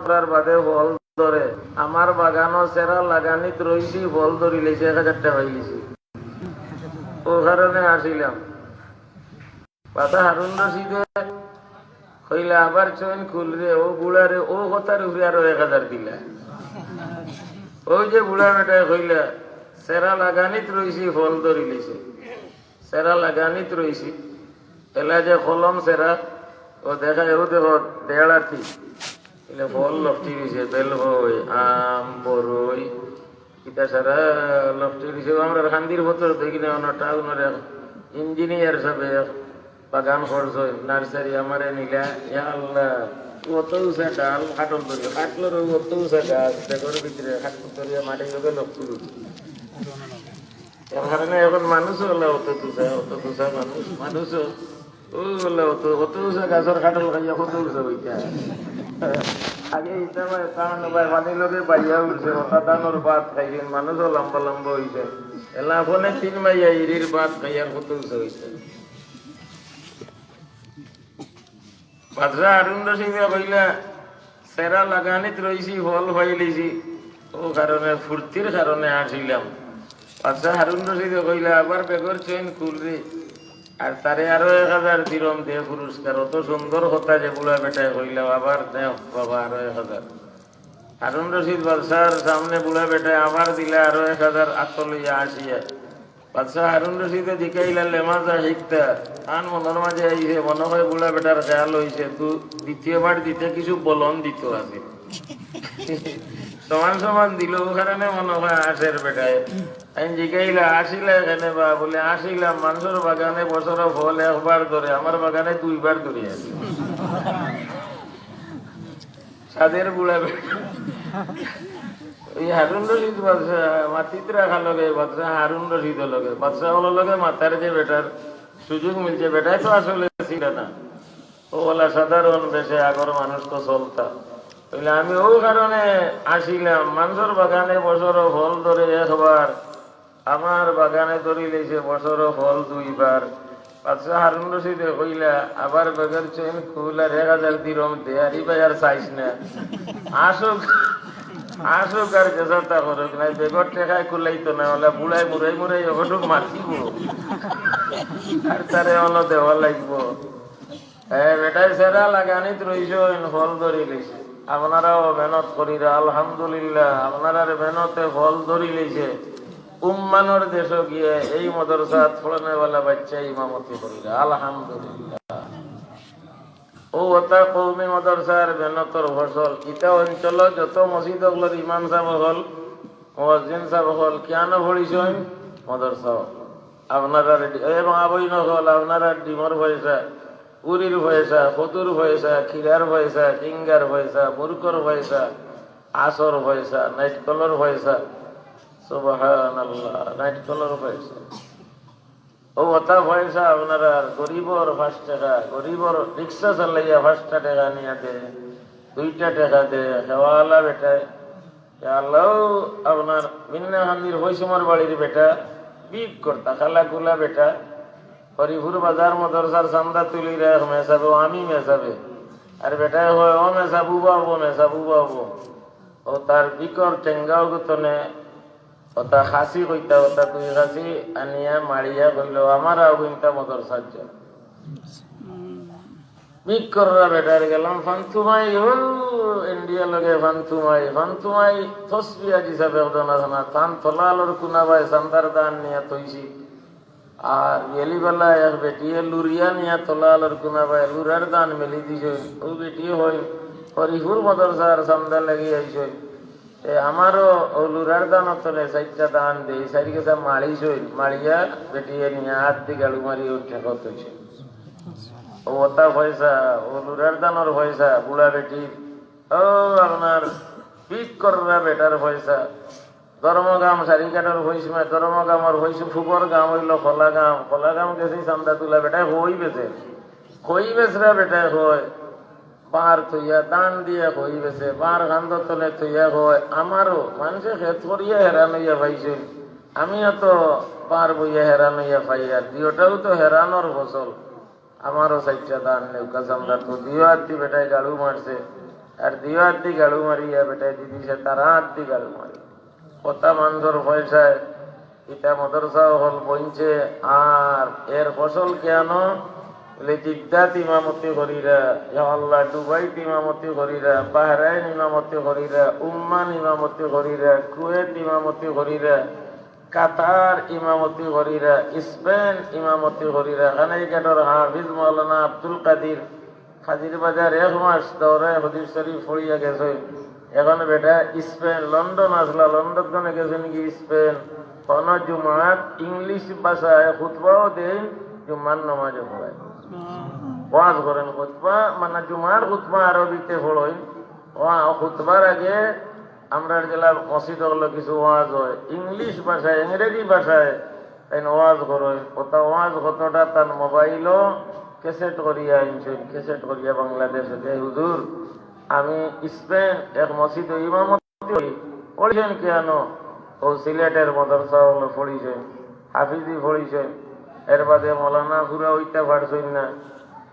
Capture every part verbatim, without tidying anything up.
আপনার বাদে ফল ধরে, আমার বাগানো সেরা লাগানিত রইছি, ফল ধরিলাইছে, এক হাজার টেকা পাইলিছি, ও কারণে আসিলাম। বাদশা হারুন রশিদে কইলা, "আবার চইন খুলরে, ও বুড়ারে, ও কথার উপরে আরো এক হাজার দিলা।" ওই যে বুড়া বেটায় কইলা, "সেরা লাগানিত রইছি, ফল ধরিলিছে।" সেরা লাগানিত রইছি, এলা যে কলম সেরা, ও দেখা, ও দেখো, দেড় আটি। এলা ফল লটকি রইছে, বেল ফল, আম, বড়ই, ইটা সারা লটকি রইছে। আমরা কান্দির পথর দেখি না, অন্য টাউনর এক ইঞ্জিনিয়ার সাবে এক বাগান করছইন, নার্সারি আমারে নিলা, ইয়া আল্লাহ, অত উঁচা ডাল, কাঠল ধরিয়া, কাঠলর অত উঁচা গাছ, বেগর ভিতরে কাঠল ধরিয়া মাটি লগে লটকি রইছে। এর কারণে এখন মানুষ হলো অত তুষা, অত তুষা মানুষ, মানুষ ও হলো অত, অত উঁচা গাছর কাঠল খাইয়া কত উঁচা হইতা। আগে ইটা ভাই, তার ভাই পানি লগে বাইয়া উঠছে, ওটা ধানর ভাত খাইছেন, মানুষও লম্বা লম্বা হইছে। এলা ফোনে তিন মাইয়া ইরির ভাত খাইয়ার কত উঁচা হইছে। বাদশা হারুন রশিদে কইলা, "সেরা লাগানিত রইছি, ফল পাইলিছি, ও কারণে, ফুর্তির কারণে আসিলাম।" বাদশা হারুন রশিদে কইলা, "আবার বেগর চইন খুলরে, আর তারে আরো এক হাজার দিরম দে পুরস্কার।" অত সুন্দর কথা যে বুড়া বেটায় কইলা, "আবার দে বাবা আরো এক হাজার।" হারুন রশিদ বাদশার সামনে বুড়া বেটায় আবার দিলা আরো এক হাজার আত লইয়া আসিয়া। বাদশা হারুন রশিদে জিকাইলা, "লেমা যা হিকতা?" তান মনর মাঝে আইছে, মনে হয় বুড়া বেটার খেয়াল হইছে, তু দ্বিতীয়বার দিতে কিছু বলন দিত আছে। সমান সমান দিল, ও কারণে মনে হয় আসের বেটায়। আমি জিকাইলা, "আসিলা এখানে বা?" বলে, "আসিলাম, মানুষের বাগানে বছরে ফল একবার ধরে, আমার বাগানে দুইবার ধরে আছে।" সাদের বুড়া বেটা। ওই হারুন রশিদ বাদশা, মাতিত রাখা লগে, বাদশা হারুন রশিদ লগে, বাদশা হলো লগে মাতার যে বেটার সুযোগ মিলছে, বেটায় তো আসলে ছিল না। ও বলা সাধারণ বেশে আগর মানুষ তো চলতা। বলে, "আমি ও কারণে আসিলাম, মানুষের বাগানে বছরও ফল ধরে একবার, আমার বাগানে ধরি লইছে বছরও ফল দুইবার।" বাদশা হারুন রশিদে কইলা, "আবার বেগর চইন খুল আর এক হাজার দিরম দে, আর ইবায় আর চাইস না। আসুক, আসুক আর যেসাতা করুক, নাই বেগর টেকায় কুলাইতো না, ওলা বুড়ায় মুড়াই মুড়াই অবশ্য মাতিব। আর তারে অনো দেওয়া লাগবো।" এ, বেটায় সেরা লাগানিত রইছইন, ফল ধরি লইছে। আপনারাও মেহনত করিরা, আলহামদুলিল্লাহ, আপনারার মেহনতে ফল ধরি লইছে। উম্মানর দেশো গিয়া এই মাদ্রাসাত পড়নেওয়ালা বাচ্চা ইমামতি করিরা, আলহামদুলিল্লাহ। ও ওটা কওমি মাদ্রাসার মেহনতর ফসল। ইটা অঞ্চলো যত মসজিদ অকলর ইমাম সাব অকল, মুয়াজ্জিন সাব অকল, কিয়ানো পড়িছইন? মাদ্রাসা। আপনারার ডি-, এ মা বইন অকল, আপনারার ডিমর পয়সা, উরির পয়সা, কদুর পয়সা, খিরার পয়সা, টিঙ্গার পয়সা, মুরকর পয়সা, আসর পয়সা, নাইটকলর পয়সা, সুবহানাল্লাহ, নাইটকলর পয়সা। ও ওটা পয়সা আপনারার গরিবর পাঁচ টেকা, গরিবর রিক্সা চালাইয়া পাঁচটা টেকা নিয়া দে, দুইটা টেকা দে, হেওয়ালা বেটায়। ইয়া আল্লাহ, আপনার মিন্নাকান্দির হইসুমার বাড়ির বেটা, বিগ করতা, খালা গুলা বেটা, হরিপুর বাজার মাদ্রাসার চান্দা তুলিরা এক মেসাবে, ও আমি মেসাবে। আর বেটায় কয়, "ও মেসাব, উবা অবো, মেসাব, উবা অবো।" ও তার বিকর টেঙ্গাও গুতনে, ওটা খাসি কইতা, ওটা দুই খাসি আনিয়া মারিয়া কইল, "আমার আগুনটা মাদ্রাসার জন্য।" বিগ কররা বেটার গেলাম ফান্তুমাই, হো, ইন্ডিয়া লগে ফান্তুমাই, ফান্তুমাই তসবি আজি সাবে একজন আছে না, তান তলালর কুনাবায় চান্দার দান নিয়া থইছি। আর গেলিবেলা এক বেটিয়ে লুরিয়া নিয়া তলালর কুনাবায় লুরার দান মেলি দিছে। ও বেটিয়ে হয়, হরিপুর মাদ্রাসার চান্দা লাগি আইছে। এ, আমারও ও লুরার দান তলে চাইরটা দান দেই, চাইর গেছা মারিছইন, মারিয়া বেটিয়ে নিয়া হাত দি গাড়ু মারি ওর ঠেকত হইছে। ও ওটা পয়সা, ও লুরার দানর পয়সা, বুড়া বেটি, ও আপনার বিক কররা বেটার পয়সা। ধর্মগাম, সারিঘাটর হইসময়, ধর্মগামর হইসু, ফুবর গাম হইল খোলা গাম, খোলা গাম গেছি চান্দা তুলা, বেটায় হই বেছে, হই বেচরা বেটায় হয়, বার থইয়া, দান দিয়া হই বেছে, বার কান্দ তলে থইয়া হয়, আমারও মানুষে খেত করিয়া হেরান হইয়া পাইছইন, আমি এত বার বইয়া হেরান হইয়া পাই, আর দিওটাও তো হেরানোর ফসল। আমারও চাইরটা দান নেউকা চান্দা তো দিও, আর দি বেটায় গাড়ু মারছে। আর দিও আত্তি গাড়ু মারিয়া বেটায় দি দিছে, তারা আত্তি গাড়ু মারি। কত মানষর পয়সায় ইতা মাদ্রাসা অকল বনছে, আর এর ফসল কিয়ানো? বলে, জিদ্দাত ইমামতি করিরা, ইয়া আল্লাহ, দুবাইত ইমামতি করিরা, বাহরাইন ইমামতি করিরা, উম্মান ইমামতি করিরা, কুয়েত ইমামতি করিরা, কাতার ইমামতি করিরা, স্পেন ইমামতি করিরা, কানাইঘাটর হাফিজ মাওলানা আব্দুল কাদির, কাজির বাজার এক মাস দৌরায়ে হাদিস শরিফ পড়িয়া গেছইন। এখন বেটা স্পেন, লন্ডন আছলা, লন্ডন গেছইন গি স্পেন। অনো জুমাত ইংলিশ ভাষায় খুতবাও দেইন, জুমার নমাজও পড়াইন। ওয়াজ করইন, খুতবা, মানে জুমার খুতবা আরবিতে পড়ইন। ওয়া-, খুতবার আগে আমরার যেলা মসজিদ অকলো কিছু ওয়াজ অয়, ইংলিশ ভাষায়, ইংরেজি ভাষায় তাইন ওয়াজ করইন। কত ওয়াজ কতটা তান মোবাইলো ক্যাসেট করিয়া আনছইন, ক্যাসেট করিয়া বাংলাদেশ অইতে, "হুজুর, আমি স্পেন এক মসজিদো ইমামতি করি।" পড়ছইন কিয়ানো? ও সিলেটর মাদ্রাসা অকলো পড়ছইন, হাফিজি পড়ছইন, এর বাদে মৌলানা পুরা অইতা পারছইন না,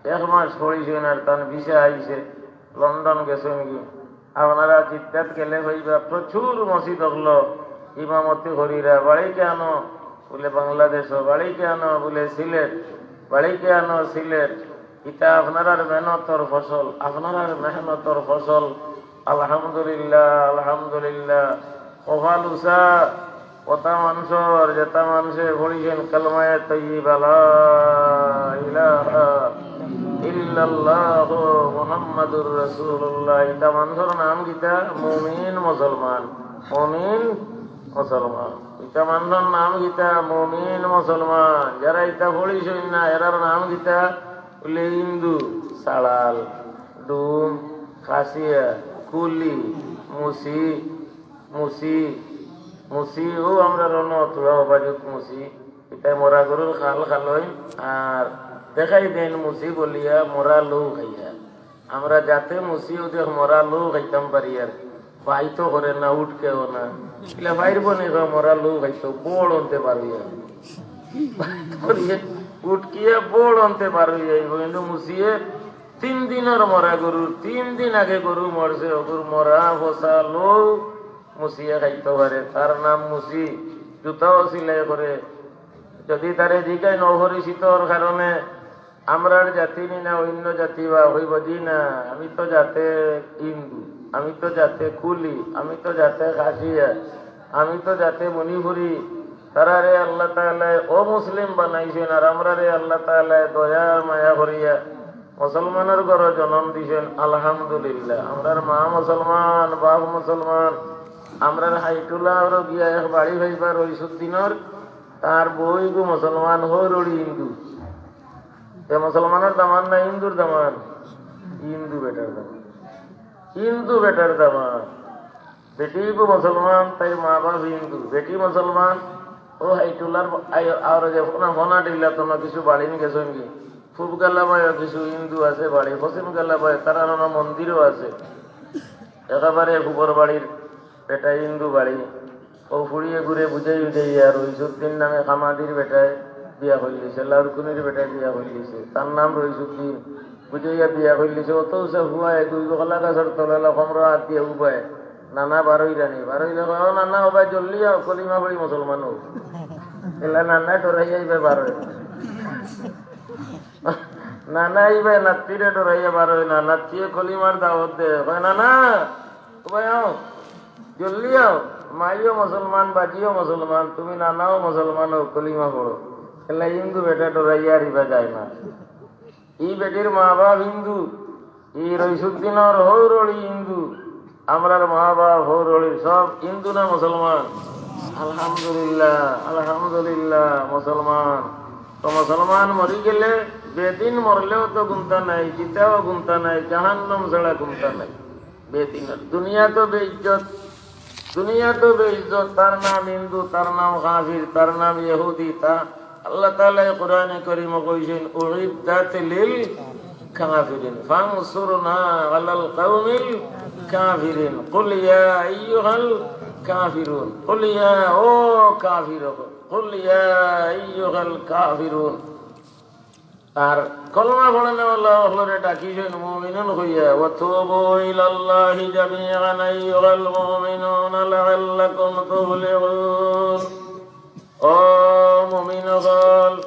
এক মাস পড়ছইন আর তান ভিসা আইছে, লন্ডন গেছইন গি। আপনারা জিদ্দাত গেলে পাইবা প্রচুর মসজিদ অকলো ইমামতি করিরা, বাড়ি কিয়ানো? বলে বাংলাদেশো। বাড়ি কিয়ানো? বলে সিলেট। বাড়ি কিয়ানো? সিলেট। ইতা আপনারার মেহনতর ফসল, আপনারার মেহনতর ফসল। আলহামদুলিল্লাহ, আলহামদুলিল্লাহ। কপাল উচা, কত মানষর, যেতা মানষে পড়ছইন কালমায়ে তৈয়বা, লা ইলাহা ইল্লাল্লাহু মুহাম্মাদুর রাসূলুল্লাহ। ইতা মানষর নাম কিতা? মুমিন মুসলমান। মুমিন মুসলমান। ইতা মানষর নাম কিতা? মুমিন মুসলমান। যারা ইতা পড়ছইন না, এরার নাম কিতা? বলে হিন্দু, সাড়াল, ডুম, খাসিয়া, কুলি, মুসি, মুসি, মুসি, ও আমরার অনো থুড়া অবাজুত মুসি। ইতায় মরা গরুর খাল খালইন, আর দেখাই দেইন মুসি বলিয়া মরা লউ খাইয়া। আমরা যাতে মুসি অউ দেখ মরা লউ খাইতাম পারি আর। বাই তো করে না, উঠকেও না। ইলা পারবো নি গো মরা লউ খাইতো, বড় অন্তে পারবি আর। উঠকিয়া বড় অন্তে পারবি যাইব, কিন্তু মুসিয়ে তিন দিনর মরা গরুর, তিন দিন আগে গরু মরছে, অগুর মরা পচা লউ মুসিয়ে খাইতো পারে। তার নাম মুসি, জুতাও সিলাই করে। যদি তারে জিগাইন অপরিচিতর কারণে, আমরার জাতি নি না অইন্য জাতি বা, কইব, "জি না, আমি তো জাতে হিন্দু, আমি তো জাতে কুলি, আমি তো জাতে খাসিয়া, আমি তো জাতে মণিপুরি।" তারারে আল্লাহ তাআলায় অমুসলিম বানাইছইন, আর আমরারে আল্লাহ তাআলায় দয়া মায়া করিয়া মুসলমানর ঘরো জনম দিছইন, আলহামদুলিল্লাহ। আমরার মা মুসলমান, বাপ মুসলমান, আমরার হাইটুলা আরো গিয়া এক বাড়ি পাইবা রইসুদ্দিনর, তার বউগু মুসলমান, হউরড়ি হিন্দু। এ মুসলমানর দামান না হিন্দুর দামান? হিন্দু বেটার দামান, হিন্দু বেটার দামান। বেটিগু মুসলমান, তাইর মা বাপ হিন্দু। বেটি মুসলমান, অউ হাইটুলার আই-, আর যে ফোনা, ফোনা টিলা তো না কিছু বাড়ি নি গেছইন গি। পূব গালাবায় কিছু হিন্দু আছে বাড়ি, পশ্চিম গালাবায় তারার অনো মন্দিরও আছে। একেবারে পূবর বাড়ির বেটা হিন্দু বাড়ি। অউ ফুড়িয়ে ঘুরে বুঝাই উঠাইয়া রইসুদ্দিন নামে কামাদির বেটায় বিয়া করিলিছে, লাউরকুনির বেটায় বিয়া করিলিছে। তার নাম রইসুদ্দিন। বুঝাইয়া বিয়া করিলিছে। অত উচা ফুয়া এগু কলা গাছর তলে কমরো আত দিয়া উবায়। নানা বারইরা নি, বারইলে কয়, "ও নানা, ও ভাই জলদি আও, কলিমা পড়ি মুসলমান অউ।" এলা নানা ডরাইয়া ইবায় বারয়। নানা ইবায় নাতিরে ডরাইয়া বারয় না, নাতিয়ে কলিমার দাওয়াত দেয়। কয়, "নানা, ও ভাই আও, জলদি আও, মাইও মুসলমান, বাজিও মুসলমান, তুমি নানাও মুসলমান অও, কলিমা পড়ো।" এলা হিন্দু বেটা ডরাইয়া আর ইবায় যায় না। ই বেটির মা বাপ হিন্দু, ই রইসুদ্দিনর হউরড়ি হিন্দু, আমরার মা বাপ হউরড়ি সব হিন্দু না মুসলমান? আলহামদুলিল্লাহ, আলহামদুলিল্লাহ, মুসলমান। তো মুসলমান মরি গেলে বেদিন মরলেও তো গুনতা নাই, জিতাও গুনতা নাই, জাহান্নাম ছাড়া গুনতা নাই। বেদিন দুনিয়া তো বেইজ্জত, দুনিয়া তো বেইজ্জত, তার নাম হিন্দু, তার নাম কাফির, তার নাম ইহুদি, তা আল্লাহ তাআলায় কোরআনে করিমো কইছইন, "উইদ্দাত লিল কাফিরিন, ফানসুরনা আলাল কাউমিল কাফিরিন, কুল ইয়া আইয়ুহাল কাফিরুন, কুল ইয়া, ও কাফির, কুল ইয়া আইয়ুহাল কাফিরুন।" আর কলমা পড়নেওয়ালা অকলরে ডাকিছইন মুমিনুন কইয়া, "ওয়া তুবু ইলাল্লাহি জামিআন আইয়ুহাল মুমিনুনা লাআল্লাকুম তুফলিহুন।" ও মুমিন অকল,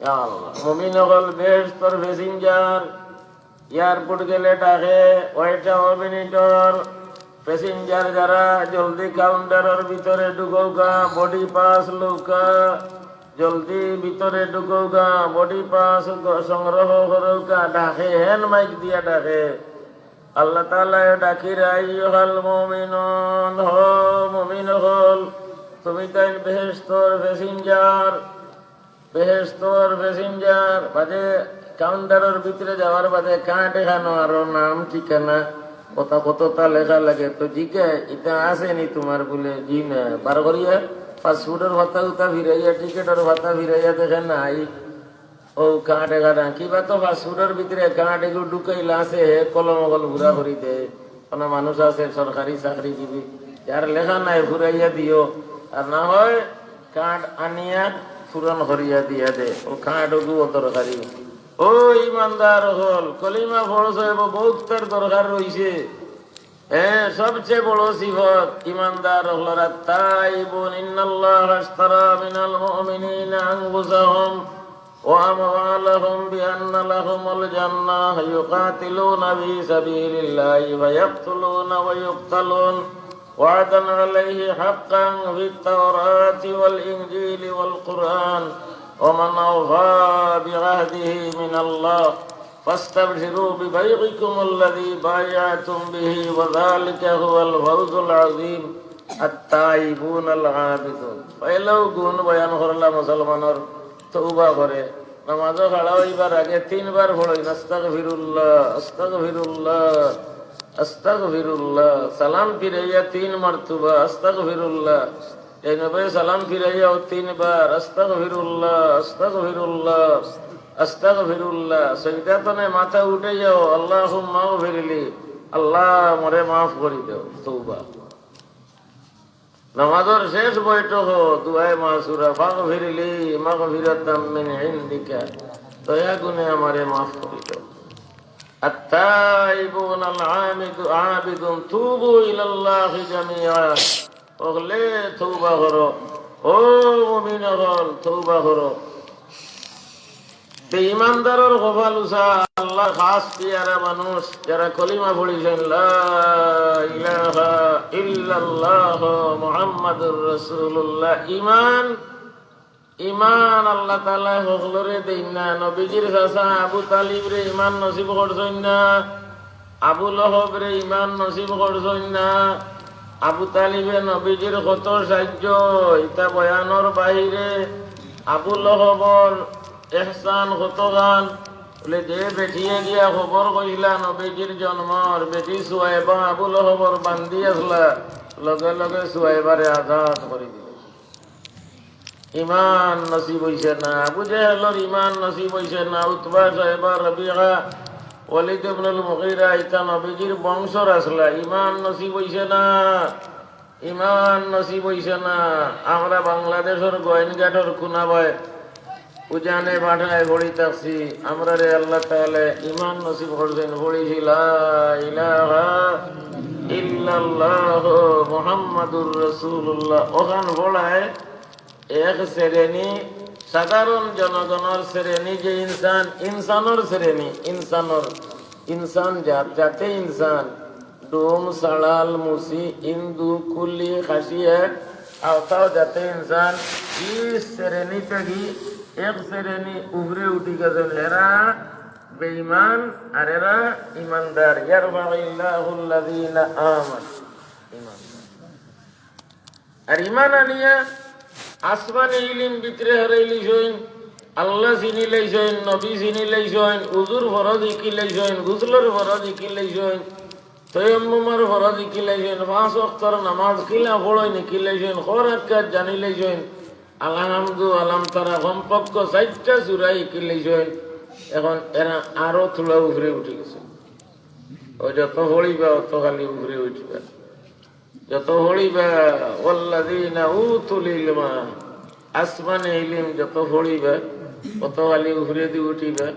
ইয়া আল্লাহ, মুমিন অকল বেহেশতর passenger, airport গেলে ডাকে, ওয়েটার, ওয়েটার, passenger যারা জলদি counter-অর ভিতরে ঢুকউক্কা, body pass লউক্কা, জলদি ভিতরে ঢুকউক্কা, body pass গ-, সংগ্রহ করউক্কা, ডাকে, hand mic দিয়া ডাকে। আল্লাহ তাআলায় ডাকিরা, "আইয়ুহাল মুমিনুন, হো মুমিন অকল, তুমি তাইন বেহেশতর passenger।" বেহেশতর passenger, বাদে counter-অর ভিতরে যাওয়ার বাদে card এখানো আরো নাম, ঠিকানা, কথা কততা লেখা লাগে। তো জিগায়, "ইতা আছে নি তুমার?" বুলে, "জি না।" বার করিয়া passport-অর পাতা উতা ফিরাইয়া, ticket-অর পাতা ফিরাইয়া দেখে, "নাই।" ও card এখান, কিবা তো passport-অর ভিতরে card এগু ঢুকাইলা আছে, হে কলম অকল পুরা করি দে। কোনো মানুষ আছে সরকারি চাকরিজীবী, যার লেখা নাই, ফুরাইয়া দিও, আর না হয় card আনিয়া পূরণ করিয়া দিয়া দে। ও card ওগু অদরকারি। ও ইমানদার অকল, কলিমা পড়ছো, এবার বউততার দরকার রইছে। এ, সবচেয়ে বড় সিফত ইমানদার অকলর, "আত্তাইবুন ইন্নাল্লাহা আশতারা মিনাল মুমিনিনা আনফুসাহুম وأموالهم بأن لهم الجنة يقاتلون في سبيل الله فيقتلون ويقتلون وعدا عليه حقا في التوراة والإنجيل والقرآن ومن أوفى بعهده من الله فاستبشروا ببيعكم الذي بايعتم به وذلك هو الفوز العظيم التائبون العابدون।" পয়লাউ গুণ বয়ান করলা মুসলমানর, তওবা করে। নামাজো খাড়া অইবার আগে তিনবার পড়ইন, "আস্তাগফিরুল্লাহ, আস্তাগফিরুল্লাহ, আস্তাগফিরুল্লাহ।" সালাম ফিরাইয়া তিন মারতুবা, "আস্তাগফিরুল্লাহ।" এই নবে সালাম ফিরাইয়াও তিনবার, "আস্তাগফিরুল্লাহ, আস্তাগফিরুল্লাহ, আস্তাগফিরুল্লাহ।" সজদা তনে মাথা উঠাইয়াও, "আল্লাহুম্মা গফিরলি, আল্লাহ, মরে মাফ করি দেও।" তওবা। নামাজর শেষ বৈঠক, দুআয়ে মাসুরা, "ফাগফিরলি মাগফিরাতাম মিন ইনদিকা", দয়া গুণে আমারে মাফ করি দাও। আত-তাইবুন আল-আমিদু-, আবিদুন, তুবু ইলাল্লাহি জামিআ। অকলে তওবা করো, ও মুমিন অকল, তওবা করো। তে ইমানদারর কপাল উষা, আল্লাহর খাস পিয়ারা মানুষ, যারা কলিমা পড়িছইন, লা ইলাহা ইল্লাল্লাহ মুহাম্মাদুর রাসূলুল্লাহ। ইমান, ইমান আল্লাহ তাআলায় হকলরে দেইন না। নবীজির চাচা আবু তালিবরে ইমান নসিব করছইন না। আবু লহবরে ইমান নসিব করছইন না। আবু তালিবে নবীজির কত সাহায্য, ইতা বয়ানর বাহিরে আবু লহবর এহসান কতখান। বুলে, যে বেটিয়ে গিয়া খবর কইলা নবীজির জন্মর, বেটি সুয়াইবা আবু লহবর বান্দি আছলা, লগে লগে সুয়াইবারে আজাদ করি দিল। ইমান নসিব অইছে না, আবু জেহেলর ইমান নসিব অইছে না, উতবা, শাইবা, রবিআ, ওয়ালিদ ইবনুল মুগীরা, ইতা নবীজির বংশর আছলা, ইমান নসিব অইছে না, ইমান নসিব অইছে না। আমরা বাংলাদেশর গোয়াইনঘাটর কুনাবায় উজানে বাটায় পড়ি থাকছি, আমরারে আল্লাহ তাআলায় ইমান নসিব করছইন, পড়িছি, লা ইলাহা ইল্লাল্লাহ মুহাম্মাদুর রাসূলুল্লাহ। অখান পড়ায় এক শ্রেণী, সাধারণ জনগণর শ্রেণী, যে ইনসান, ইনসানর শ্রেণী, ইনসানর, ইনসান জাত, জাতে ইনসান, ডুম, সাড়াল, মুসি, হিন্দু, কুলি, খাসিয়া, আওতাও জাতে ইনসান, ই শ্রেণী থাকি এক শ্রেণী উপরে উঠি গেছইন, এরা বেঈমান আর এরা ইমানদার। ইয়ারফাইল্লাহুল্লাযীনা আমানু, ইমানদার। আর ইমান আনিয়া আসমানি ইলিম ভিতরে হারাইলিছইন, আল্লাহ চিনিলাইছইন, নবী চিনিলাইছইন, উজুর ফরজ হিকিলাইছইন, গুসলর ফরজ হিকিলাইছইন, তৈয়ম্মুমর ফরজ হিকিলাইছইন, পাঁচ ওয়াক্তর নামাজ কিলা পড়ইন হিকিলাইছইন, কয় রাকাত জানিলাইছইন, আলহামদু, আলাম তারা, কমপক্ষ চাইরটা সূরা হিকিলাইছইন। এখন এরা আরো থুড়া উপরে উঠি গেছইন। ও যত পড়িবা, অত খালি উপরে উঠিবা। যত পড়িবা, ওয়াল্লাযীনা উতুল ইলমা, আসমানি ইলিম যত পড়িবা, কত খালি উপরেদি উঠিবা।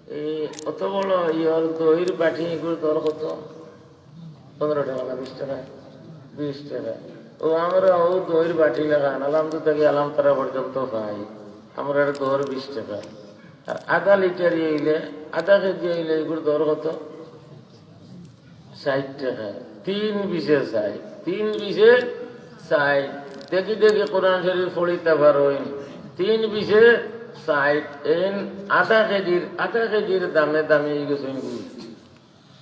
এই অত বড় ইয়র দইর বাটি, এগুর দর কত? পনেরো টেকা না বিশ টেকা? বিশ টেকা। ও, আমরা ও দইর বাটি লাখান আলামদু থাকি আলামতারা পর্যন্ত পাই, আমরার দর বিশ টেকা। আর আধা লিটার অইলে, আধা কেজি অইলে এগুর দর কত? ষাইট টেকা। তিন বিশে ষাইট, তিন বিশে ষাইট। দেখি দেখি কোরআন শরীফ পড়িতা পারইন। তিন বিশে ষাইট। এইন আধা কেজির, আধা কেজির দামে দামি অইগেছইন গি।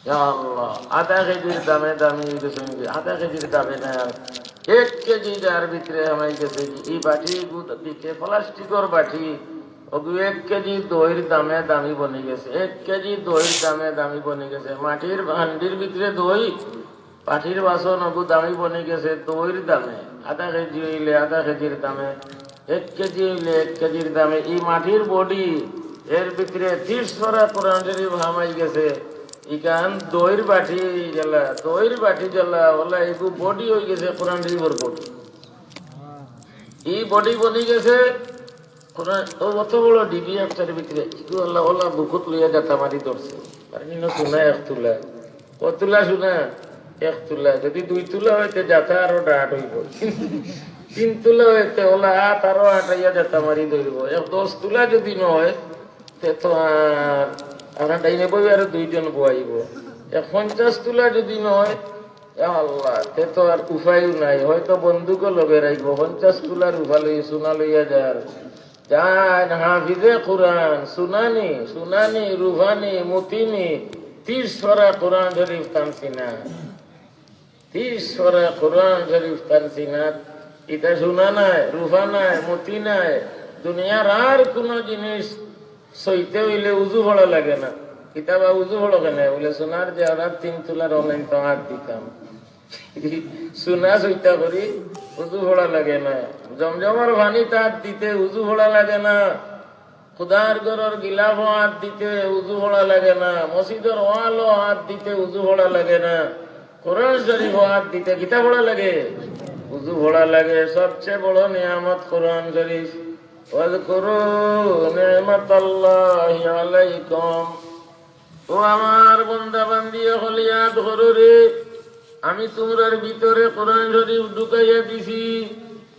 ইয়া আল্লাহ, আধা কেজির দামে দামি অইগেছইন গি। আধা কেজির দামে না, এক কেজি যার ভিতরে হামাই গেছে গি। ই বাটি গুত দিতে প্লাস্টিকর বাটি, ওগু এক কেজি দইর দামে দামি বনি গেছে, এক কেজি দইর দামে দামি বনি গেছে। মাটির হান্ডির ভিতরে দই, মাটির বাসন, ওগু দামি বনি গেছে দইর দামে। আধা কেজি অইলে আধা কেজির দামে, এক কেজি অইলে এক কেজির দামে। ই মাটির বডি, এর ভিতরে তিরিশ পারা কোরআন শরীফ হামাই গেছে। ইখান দইর বাটি যেলা, দইর বাটি যেলা, ওলা এগু বডি অইগেছে কোরআন শরীফর বডি। ই বডি বনি গেছে কোরআন, ও অত বড় ডিবি একটার ভিতরে, ইগু আল্লাহ ওলা বুকুত লইয়া জাতা মারি ধরছে। আর নিন সোনা এক তুলা। কত তুলা সোনা? এক তুলা। যদি দুই তুলা অইতে জাতা আরো ডাট অইবো। তিন তুলা অইতে ওলা আত আরো আটাইয়া জাতা মারি ধরবো। এক দশ তুলা যদি নয়, তে তো আর, আর ডাইনে বই আরো দুইজন বওয়াইবো। এক পঞ্চাশ তুলা যদি নয়, ইয়া আল্লাহ, তে তো আর উপায়ও নাই। হয়তো বন্দুকও লগে রাখবো, পঞ্চাশ তুলা রুফা লই, সোনা লইয়া যার। যান হাফিজে কোরআন, সোনানি, সোনানি, রুফানি, মতিনি, তিরিশ পারা কোরআন শরীফ তান সিনাত। তিরিশ পারা কোরআন শরীফ তান সিনাত। ইটা সোনা নায়, রুফা নায়, মতি নায়, দুনিয়ার আর কুনু জিনিস সইতে অইলে উজু পড়া লাগে না। কিতা বা উজু পড়ো কেনে? বুলে, সোনার যে আমরা তিন তুলার online তো আত দিতাম। সোনা সইতা করি, উজু পড়া লাগে না। জমজমর পানিত আত দিতে উজু পড়া লাগে না। খুদার ঘরর গিলাফো আত দিতে উজু পড়া লাগে না। মসজিদর ওয়ালো আত দিতে উজু পড়া লাগে না। কোরআন শরীফো আত দিতে কিতা পড়া লাগে? উজু পড়া লাগে। সবচেয়ে বড় নিয়ামত কোরআন শরীফ। ওয়াজকুরু নি'মাতাল্লাহি আলাইকুম। ও আমার বন্দা বান্দি অকল, ইয়াদ করো রে, আমি তুমরার ভিতরে কোরআন শরীফ ঢুকাইয়া দিছি।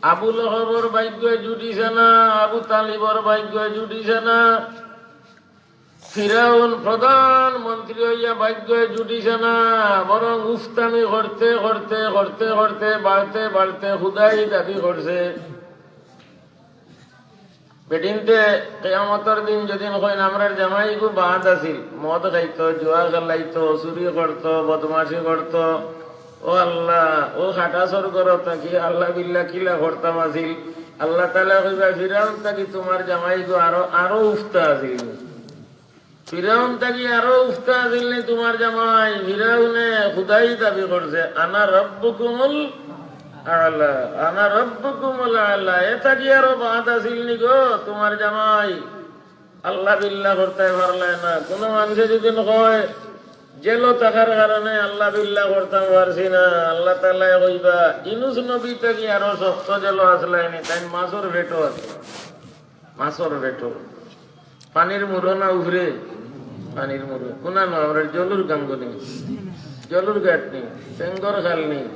আবু লহবর ভাগ্য জুটিছে না, আবু তালিবর ভাগ্য জুটিছে না, ফিরাউন প্রধানমন্ত্রী অইয়া ভাগ্য জুটিছে না, বরং উফতামি করতে করতে করতে করতে বাড়তে বাড়তে খুদাই দাবি করছে। বেটিন্তে কিয়ামতর দিন যেদিন কইন, "আমরার জামাইগু বাদ আছিল, মদ খাইতো, জুয়া খেলাইতো, চুরি করতো, বদমাশি করতো, ও আল্লাহ, ও খাটা সরগর থাকি আল্লাহ বিল্লাহ কিলা করতাম আছিল।" আল্লাহ তাআলা কইবা, "ফিরাউন থাকি তুমার জামাইগু আরো, আরো উফতা আছিল।" ফিরাউন থাকি আরো উফতা আছিল নি তুমার জামাই? ফিরাউনে খুদাই দাবি করছে, "আনা রাব্বুকুমুল আলা, আনা রাব্বুকুমুল আলা।" এ থাকি আরো বাদ আছিল নি গো তুমার জামাই? আল্লাহ বিল্লাহ করতায় পারলায় না। কুনু মানষে যদি কয়, "জেলো থাকার কারণে আল্লাহ বিল্লাহ করতাম পারছি না," আল্লাহ তাআলায় কইবা, "ইউনুস নবী থাকি আরো শক্ত জেলো আছলায় নি, তাইন মাছর পেটো আছলা।" মাছর পেটো। পানির মুরো না উফরে? পানির মুরো। কুনানো আমরার জলুর গাঙ্গনি, জলুর ঘাটনি, সেঙ্গর খালনি,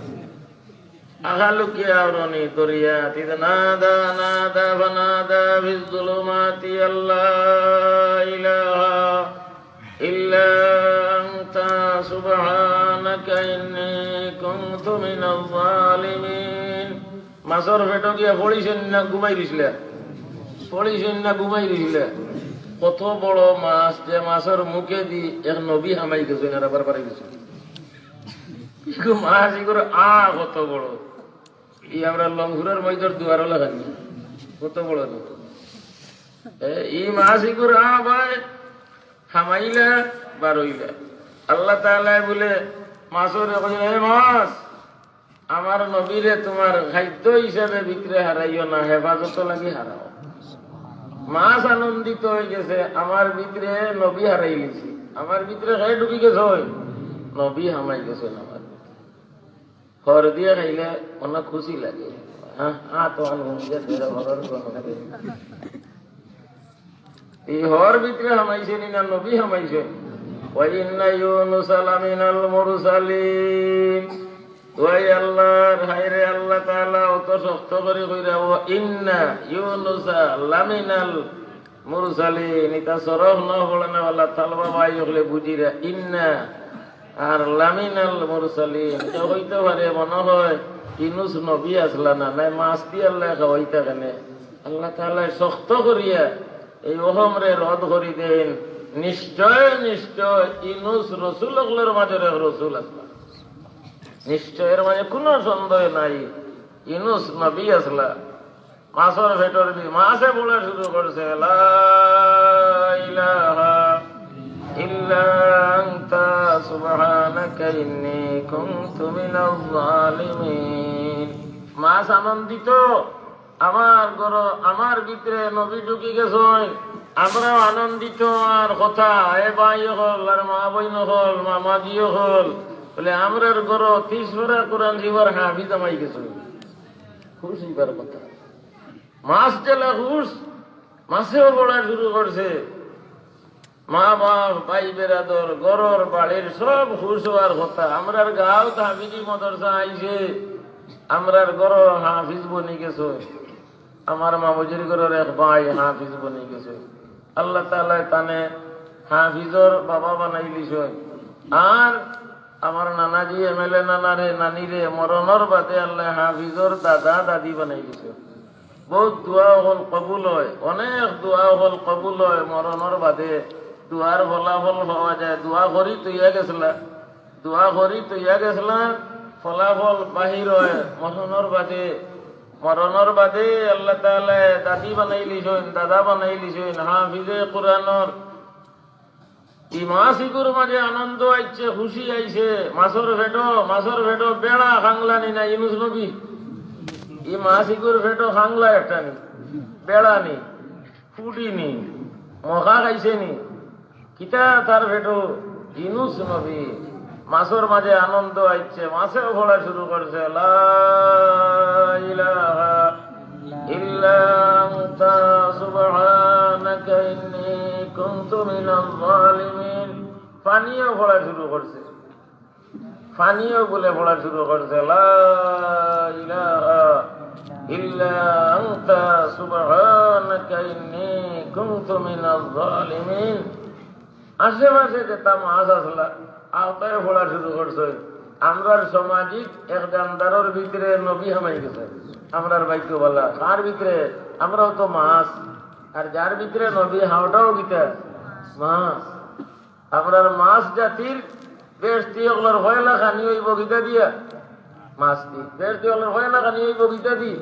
আখালুকি আওরনি, দরিয়া, তিতে নাদা, নাদা, ফানাদা, ফিজ জুলুমাতি আল্লা ইলাহা ইল্লা আনতা সুবহানাকা ইন্নী কুনতু মিনাজ জালিমিন। মাছর পেটো গিয়া পড়িছইন না ঘুমাই রইছলা? পড়িছইন না ঘুমাই রইছলা? কত বড় মাছ, যে মাছর মুখেদি এক নবী হামাই গেছইন আর আবার বারই গেছইন। ইগু মাছ ইগুর আ কত বড়। ই আমরার লংহুরর মইদর দুয়ারও লাগানি। কত বড় তো। এ, ই মাছ ইগুর আ ভাই, হামাইলা, বারইলা। আল্লাহ তাআলায় বুলে মাছরে কইলা, "এ মাছ, আমার নবীরে তুমার খাদ্য হিসাবে ভিতরে হারাইও না, হেফাজত লাগি হারাও।" মাছ আনন্দিত অইগেছে, "আমার ভিতরে নবী হারাইলিছি, আমার ভিতরে কে ঢুকি গেছইন? নবী হামাই গেছইন আমার ভিতরে।" হর দিয়া খাইলে অনেক খুশি লাগে। হ্যাঁ, হ্যাঁ, তো আনন্দ দিয়া ধরে হরর কোনো লাগে। ই হর ভিতরে হামাইছে নি না নবী হামাইছে? ওয়া ইন্না ইউনুসা লামিনাল মুরসালিন। ওই আল্লাহর, হায় রে আল্লাহ তাআলা অত শক্ত করি কইরা, ওয়া ইন্না ইউনুসা লামিনাল মুরসালিন। ইটা সরফ না পড়ানা ওয়ালা তালবা ভাই অকলে বুঝিরা, ইন্না আর লামিনাল মুরসালিন। ইটা হইতে পারে মনে হয় ইউনুস নবী আসলা না, নাই মাছ দি আল্লাহ খাওয়াইতা কেনে। আল্লাহ তাআলা শক্ত করিয়া এই ওহমরে রদ করি দেন, নিশ্চয়, নিশ্চয় ইউনুস রসুল অকলর মাঝে এক রসুল আসলা। নিশ্চয়, এর মাঝে কোনো সন্দেহ নাই, ইউনুস নবী আসলা। মাছর পেটর বি-, মাছে বলা শুরু করছে, "লা ইলাহা ইল্লা আনতা সুবহানাকা ইন্নী কুনতু মিনাজ জালিমিন।" মাছ আনন্দিত, আমার ঘর, আমার ভিতরে নবী ঢুকি গেছইন, আমরাও আনন্দিত। আর কথা, এ ভাই অকল, আর মা বইন অকল, মামাজি অকল, বলে, "আমরার ঘর তিরিশ পারা কোরআন শরীফর হাফিজ হামাই গেছইন।" খুশ হইবার কথা। মাছ যেলা খুশ, মাছেও বলা শুরু করছে। মা বাপ, ভাই বেরাদর, ঘরর বাড়ির সব খুশ হওয়ার কথা। আমরার গাঁও তাবলিগি মাদ্রাসা আইছে, আমরার ঘরর হাফিজ বনি গেছে, আমার মামুজির ঘরর এক ভাই হাফিজ বনি গেছে। আল্লাহ তাআলায় তানে হাফিজর বাবা বানাইলিছইন। আর আমার নানাজি, এমএলএ নানারে, নানিরে, মরণর বাদে আল্লাহ হাফিজর দাদা দাদি বানাইলিছইন। বহুত দোয়া অকল কবুল হয়, অনেক দোয়া অকল কবুল হয়। মরণর বাদে দোয়ার ফলাফল পাওয়া যায়। দোয়া করি তইয়া গেছলা, দোয়া করি তইয়া গেছলা, ফলাফল বাহির হয় মরণর বাদে। মরণর বাদে আল্লাহ তাআলায় দাদি বানাইলিছইন, দাদা বানাইলিছইন, হাফিজে কোরআনর। ই মাছ ইগুর মাঝে আনন্দ আইছে, খুশি আইছে। মাছর পেটো, মাছর পেটো বেড়া খাংলানি না ইউনুস নবী? ই মাছ ইগুর পেটো খাংলা একটা নি, বেড়া নি, ফুটি নি, মখা খাইছে নি? কিতা তার পেটো? ইউনুস নবী। মাছর মাঝে আনন্দ আইছে, মাছেও পড়া শুরু করছে, "লা ইলাহা ইল্লা আনতা সুবহানাকা ইন্নী কুনতু মিনাজ জালিমিন।" পানিও পড়া শুরু করছে, পানিও বলে পড়া শুরু করছে, "লা ইলাহা ইল্লা আনতা সুবহানাকা ইন্নী কুনতু মিনাজ জালিমিন।" আশেপাশে যেতা মাছ আসলা, আওতায় পড়া শুরু করছে। আমরার সামাজিক এক জানদারর ভিতরে নবী হামাই গেছে। আমরার ভাগ্য ভালা। কার ভিতরে? আমরাও তো মাছ। আর যার ভিতরে নবী, হাওটাও কিতা? মাছ। আমরার মাছ জাতির বেহেশতি অকলর পয়লা খানি অইবো কিতা দিয়া? মাছ দি। বেহেশতি অকলর পয়লা খানি অইবো কিতা দি?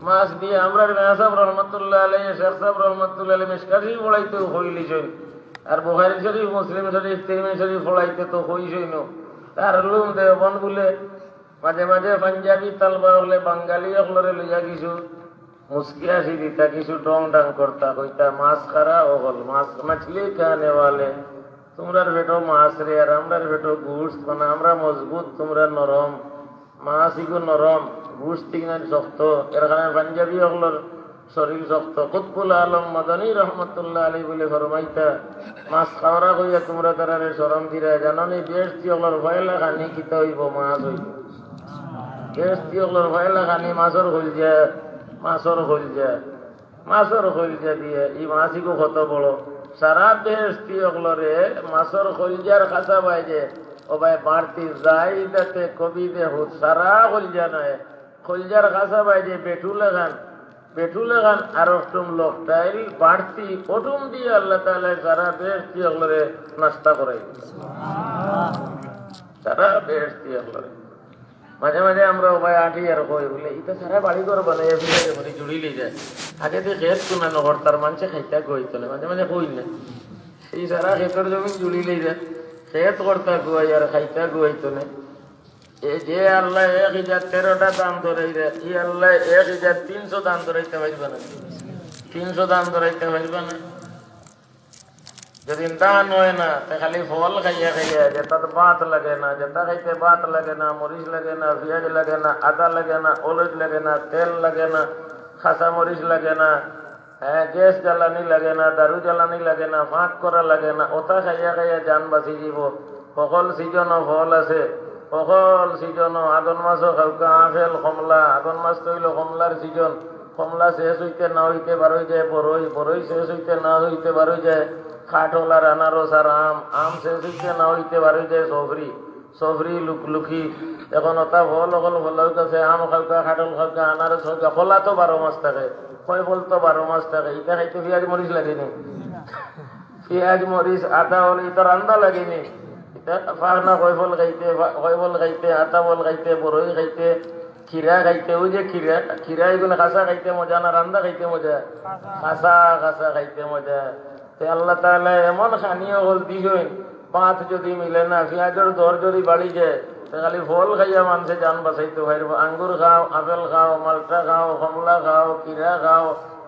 মাছ দি। আমরার মেয়া সাব রহমতুল্লাহ আলাইহি, শেখ সাব রহমতুল্লাহ আলাইহি মিশকাত শরীফ পড়াইতে কইলিছইন। আর বুখারী শরীফ, মুসলিম শরীফ, তিরমিজি শরীফ পড়াইতে তো কইছইন। তার লুম দেওবন্দ বুলে মাঝে মাঝে পাঞ্জাবি তালবা অকলে বাঙালি অকলরে লইয়া কিছু মুচকি হাসি দিতা, কিছু ঢং ঢাং করতা, কইতা, "মাছখারা অকল, মাছ, মাছলি খানে ওয়ালে, তুমরার পেটো মাছ রে, আর আমরার পেটো গোশত, মানে আমরা মজবুত, তুমরা নরম।" মাছ ইগু নরম, গোশত ইগু শক্ত, এর কারণে পাঞ্জাবি অকলর শরীর শক্ত। কুতবুল আলম মাদানী রহমতুল্লাহ আলাইহি বুলে ফরমাইতা, "মাছ খাওরা কইয়া তুমরা তারারে শরম দিরায়, জানো নি বেহেশতি অকলর পয়লা খানি কিতা অইবো? মাছ অইবো।" বেহেশতি অকলর পয়লা খানি মাছর কইলজা, মাছর কইলজা, মাছর কইলজা দিয়া। ই মাছ ইগু কত বড়। সারা বেহেশতি অকলরে মাছর কইলজার খাসা বাইজে, ও ভাই, বাড়তি জাইদাতে কবিদে হুত, সারা কইলজা নায়, কইলজার খাসা বাইজে বেটুল এখান, বেটুল এখান আর অটুম লোকটাইল বাড়তি অটুম দিয়া আল্লাহ তাআলায় সারা বেহেশতি অকলরে নাস্তা করাই। সারা বেহেশতি অকলরে। মাঝে মাঝে আমরা ও ভাই আটি আর কই বুলে, "ইতা সারা বাড়ি ঘর বানাইয়া ফিরে মরি জুড়ি লই যায়। আগে তো খেত কুনা নগর, তার মানষে খাইতা গইতো না।" মাঝে মাঝে কই না, "এই সারা খেতর জমিন জুড়ি লই যায়, খেত করতা গুয়াই আর খাইতা গুয়াইতো না।" এ যে আল্লাহ এক হাজার তেরোটা দান ধরাইরা, ই আল্লাহ এক হাজার তিনশো দান ধরাইতা পারবা না, তিনশো দান ধরাইতা পারবা না। যদি দান হয় না, তে খালি ফল খাইয়া খাইয়া, যেটাত ভাত লাগে না, যেটা খাইতে ভাত লাগে না, মরিচ লাগে না, পিয়াজ লাগে না, আদা লাগে না, হলুদ লাগে না, তেল লাগে না, কাঁচা মরিচ লাগে না, হ্যাঁ, গ্যাস জ্বালানি লাগে না, দারু জ্বালানি লাগে না, ফাঁক করা লাগে না, ওটা খাইয়া খাইয়া জান বাঁচি দিব। সকল সিজনও ফল আছে, সকল সিজনও। আগন মাসও খাউকা আপেল, কমলা। আগন মাস তো অইল কমলার সিজন। কমলা শেষ অইতে না অইতে বার অই যায় বড়ই, বড়ই শেষ অইতে না অইতে বার অই যায় কাঁঠাল আর আনারস আর আম, আম শেষ অইতে না অইতে বার অই যায় সফরি, সফরি, লুকলুকি। এখন ওটা ফল, অকল ফলর কাছে আম খাউকা, কাঁঠাল খাউকা, আনারস খাউকা, কলা তো বারো মাস থাকে, কয়ফল তো বারো মাস থাকে। ইটা খাইতে পিয়াজ মরিচ লাগেনি, পিয়াজ মরিচ আদা অইলে ইটা রান্দা লাগেনি। ইটা পাকনা কয়ফল খাইতে, কয়ফল খাইতে, আতা ফল খাইতে, বড়ই খাইতে, খিরা খাইতে, ওই যে খিরা, খিরা এগুন কাঁচা খাইতে মজা না রান্দা খাইতে মজা? কাঁচা, কাঁচা খাইতে মজা। তে আল্লাহ তাআলা এমন খানি অকল দিছইন, ভাত যদি মিলে না, পিয়াজর দর যদি বাড়ি যায়, তে খালি ফল খাইয়া মানষে জান বাঁচাইতো পারবো। আঙ্গুর খাও, আপেল খাও, মালটা খাও, কমলা খাও, খিরা খাও,